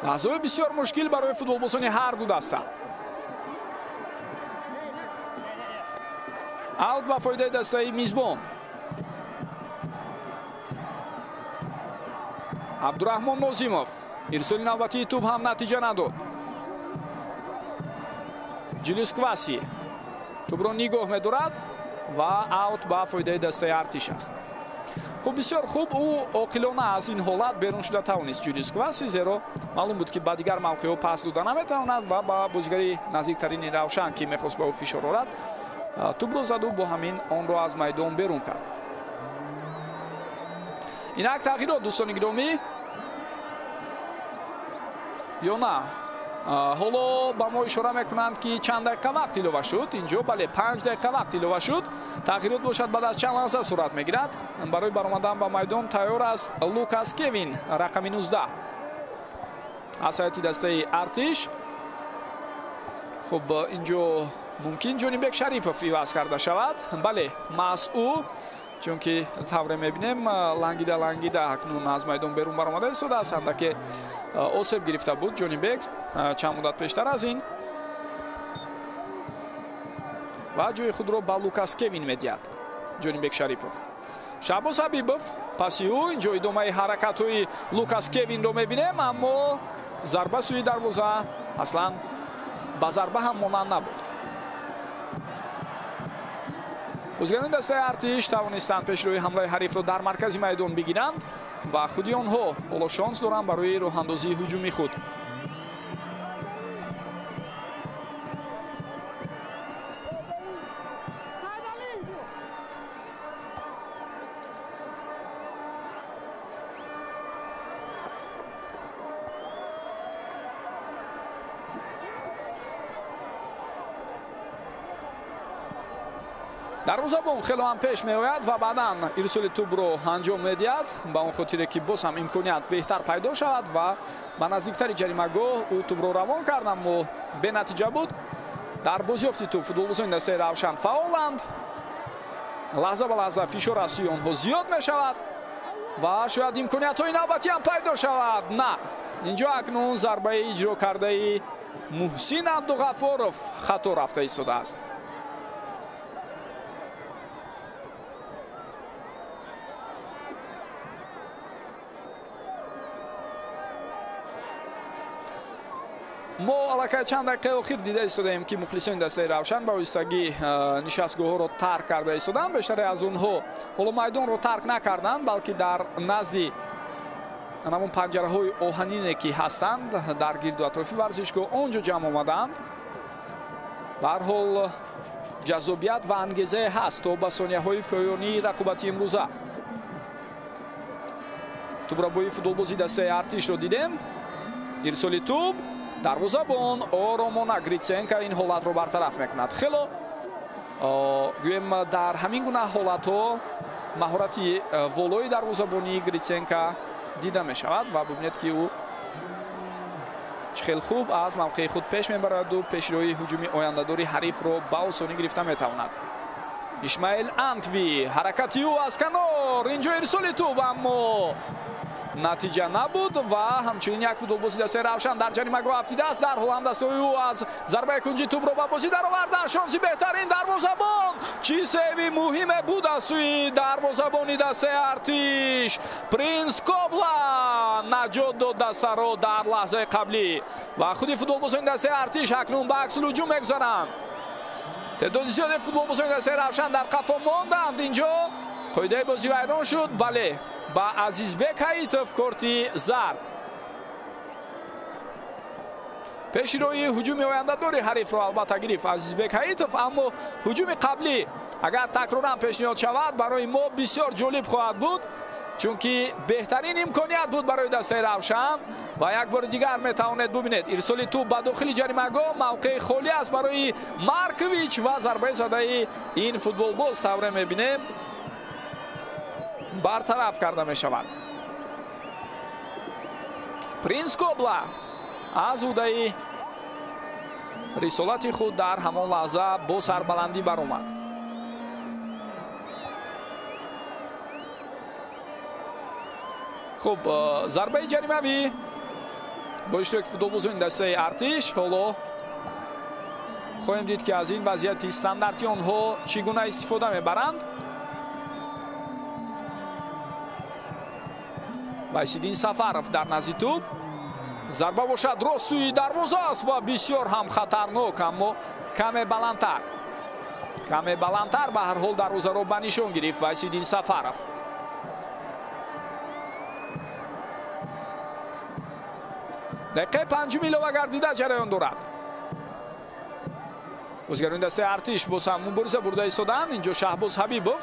Лаҳзаҳои бисёр мушкил барои футболбозони ҳар ду даста. Аут ба фоидаи дастаи мизбон. Абдураҳмон Нозимов. Ирсоли навбатии тӯб ҳам натиҷа надод. Ҷулиус Кваси тӯбро нигоҳ медорад ва аут ба фоидаи дастаи Артиш аст. Хуб, бисёр хуб ӯ оқилона аз ин ҳолат берун шуда тавонист Ҷулиус Кваси, зеро маълум буд, ки ба дигар мавқеъҳо пас дода наметавонад ва ба бозигари наздиктарини Равшан, ки мехост ба ӯ фишор орад, тӯбро заду бо ҳамин онро аз майдон берун кард. Инак тағйирот, дӯстони гиромӣ, ё на? Ҳоло ба мо ишора мекунанд, ки чанд дақиқа вақт илова шуд. Инҷо бале, 5 дақиқа вақт илова шуд. Тағйирот бошад баъд аз чанд лаҳза сурат мегирад. Барои баромадан ба майдон тайёр аст Лукас Кевин, рақами 19 аз ҳайати дастаи Артиш. Хуб, инҷо мумкин Ҷонибек Шарипов иваз карда шавад. Бале, маҳз ӯ, чунки тавре мебинем лангида лангида акнун аз майдон берун баромада истодааст. Андаке осеб гирифта буд Ҷонибек чанд муддат пештар аз ин ва ҷои худро ба Лукас Кевин медиҳад Ҷонибек Шарипов. Шаҳбоз Ҳабибов паси ӯ. Инҷо идомаи ҳаракатҳои Лукас Кевинро мебинем, аммо зарба сӯи дарвоза аслан ба зарба ҳам монанд набуд. Бозигарони дастаи Артиш тавонистанд пешрӯи ҳамлаи ҳарифро дар маркази майдон бигиранд ва худи онҳо ҳоло шонс доранд барои роҳандозии ҳуҷуми худ. Дарвозабон хело ҳам пеш меояд ва баъдан ирсоли тӯбро анҷом медиҳад, ба он хотире ки боз ҳам имконият беҳтар пайдо шавад ва ба наздиктари ҷаримагоҳ ӯ тӯбро равон кард, аммо бенатиҷа буд. Дар бозёфти тӯб футболбозони дастаи Равшан фаъоланд. Лаҳза ба лаҳза фишор аз сӯи онҳо зиёд мешавад ва шояд имкониятҳои навбатӣ ҳам пайдо шавад. На, инҷо акнун зарбаи иҷро кардаи Муҳсин Абдуғаффоров хато рафта истодааст. Мо аллакай чанд дақиқаи охир дида истодаем, ки мухлисони дастаи Равшан ба оҳистагӣ нишастгоҳҳоро тарк карда истоданд. Бештаре аз онҳо ҳоло майдонро тарк накарданд, балки дар назди ҳамон панҷараҳои оҳанине ки ҳастанд дар гирду атрофи варзишгоҳ он ҷо ҷамъ омаданд. Ба ҳар ҳол ҷаззобият ва ангезае ҳаст то ба сонияҳои поёнии рақобати имрӯза. Тӯбрабои футболбози дастаи Артишро дидем. Ирсоли тӯб, дарвозабон оромона Гритсенко ин ҳолатро бартараф мекунад. Хело гӯем, дар ҳамин гуна ҳолатҳо маҳорати волои дарвозабонии Гритсенко дида мешавад ва бибинед, ки ӯ чӣ хел хуб аз мавқеи худ пеш мебараду пешроҳи ҳуҷуми ояндадори ҳарифро ба осонӣ гирифта метавонад. Исмаил Антви, ҳаракати ӯ аз канор, инҷо ирсоли тӯб, аммо натиҷа набуд ва ҳамчунин як футболбози дастаи Равшан дар ҷаримагоҳ афтидааст. Дар ҳол ҳамдастҳои ӯ аз зарбаи кунҷи тӯбро ба бозӣ дароварданд. Шонси беҳтарин дарвозабон, чӣ сейви муҳиме буд аз сӯи дарвозабони дастаи Артиш. Принс Кобла наҷот дод дастаро дар лаҳзаи қаблӣ ва худи футболбозони дастаи Артиш акнун ба аксулҳуҷум мегузаранд. Теъдоди зиёди футболбозони дастаи Равшан дар қафо монданд. Инҷо қоидаи бозӣ вайрон шуд. Бале, ба Азизбек Ҳаитов корти зард. Пеши роҳи ҳуҷуми ояндадори ҳарифро албатта гирифт Азизбек Ҳаитов, аммо ҳуҷуми қаблӣ агар такроран пешниҳод шавад барои мо бисёр ҷолиб хоҳад буд, чунки беҳтарин имконият буд барои дастаи Равшан ва як бори дигар метавонед бубинед ирсоли тӯб ба дохили ҷаримагоҳ, мавқеи холӣ аст барои Маркович ва зарбаи задаи ин футболбоз тавре мебинем бартараф карда мешавад. Принс Кобла аз ӯҳдаи рисолати худ дар ҳамон лаҳза бо сарбаландӣ баромад. Хуб, зарбаи ҷаримавӣ бо иштироки футболбозони дастаи Артиш. Ҳоло хоҳем дид, ки аз ин вазъияти стандарти онҳо чӣ гуна истифода мебаранд. Вайсиддин Сафаров дар назди тӯб. Зарба бошад рост сӯи дарвоза аст ва бисёр ҳам хатарнок, аммо каме баландтар. Каме баландтар ба ҳар ҳол дарвозаро ба нишон гирифт Вайсиддин Сафаров. Дақиқаи панҷум илова гардида ҷараён дорад. Бозигарони дастаи Артиш боз ҳам мубориза бурда истоданд. Инҷо Шаҳбоз Ҳабибов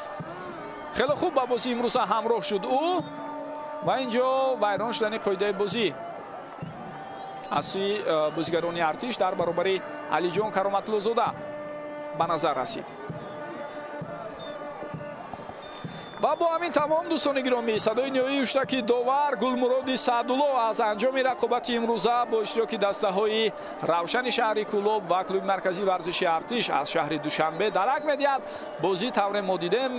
хеле хуб ба бозии имрӯза ҳамроҳ шуд ӯ ва инҷо вайрон шудани қоидаи бозӣ аз сӯи бозигарони Артиш дар баробари Алиҷон Кароматуллозода ба назар расид. Ва бо ҳамин тамом, дӯстони гиромӣ, садои ниҳоии ҳуштаки довар Гулмуроди Саъдулло аз анҷоми рақобати имрӯза бо иштироки дастаҳои Равшани шаҳри Кӯлоб ва клуби марказии варзиши Артиш аз шаҳри Душанбе дарак медиҳад. Бозӣ тавре мо дидем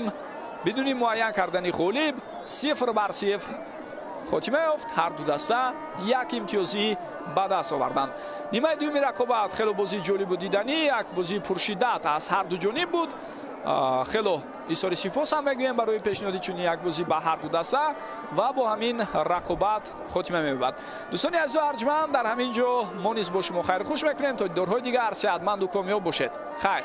бидуни муайян кардани ғолиб 0-0 хотима ёфт. Ҳар ду даста як имтиёзӣ ба даст оварданд. Нимаи дуюми рақобат хело бозии ҷолибу диданӣ, як бозии пуршиддат аз ҳар ду ҷониб буд. Хело изҳори сипос ҳам мегӯем барои пешниҳоди чунин як бозӣ ба ҳар ду даста ва бо ҳамин рақобат хотима меёбад. Дӯстони азизу арҷманд, дар ҳамин ҷо мо низ бо шумо хайрхуш мекунем то дидорҳои дигар сеҳатманду комёб бошед. Хайр.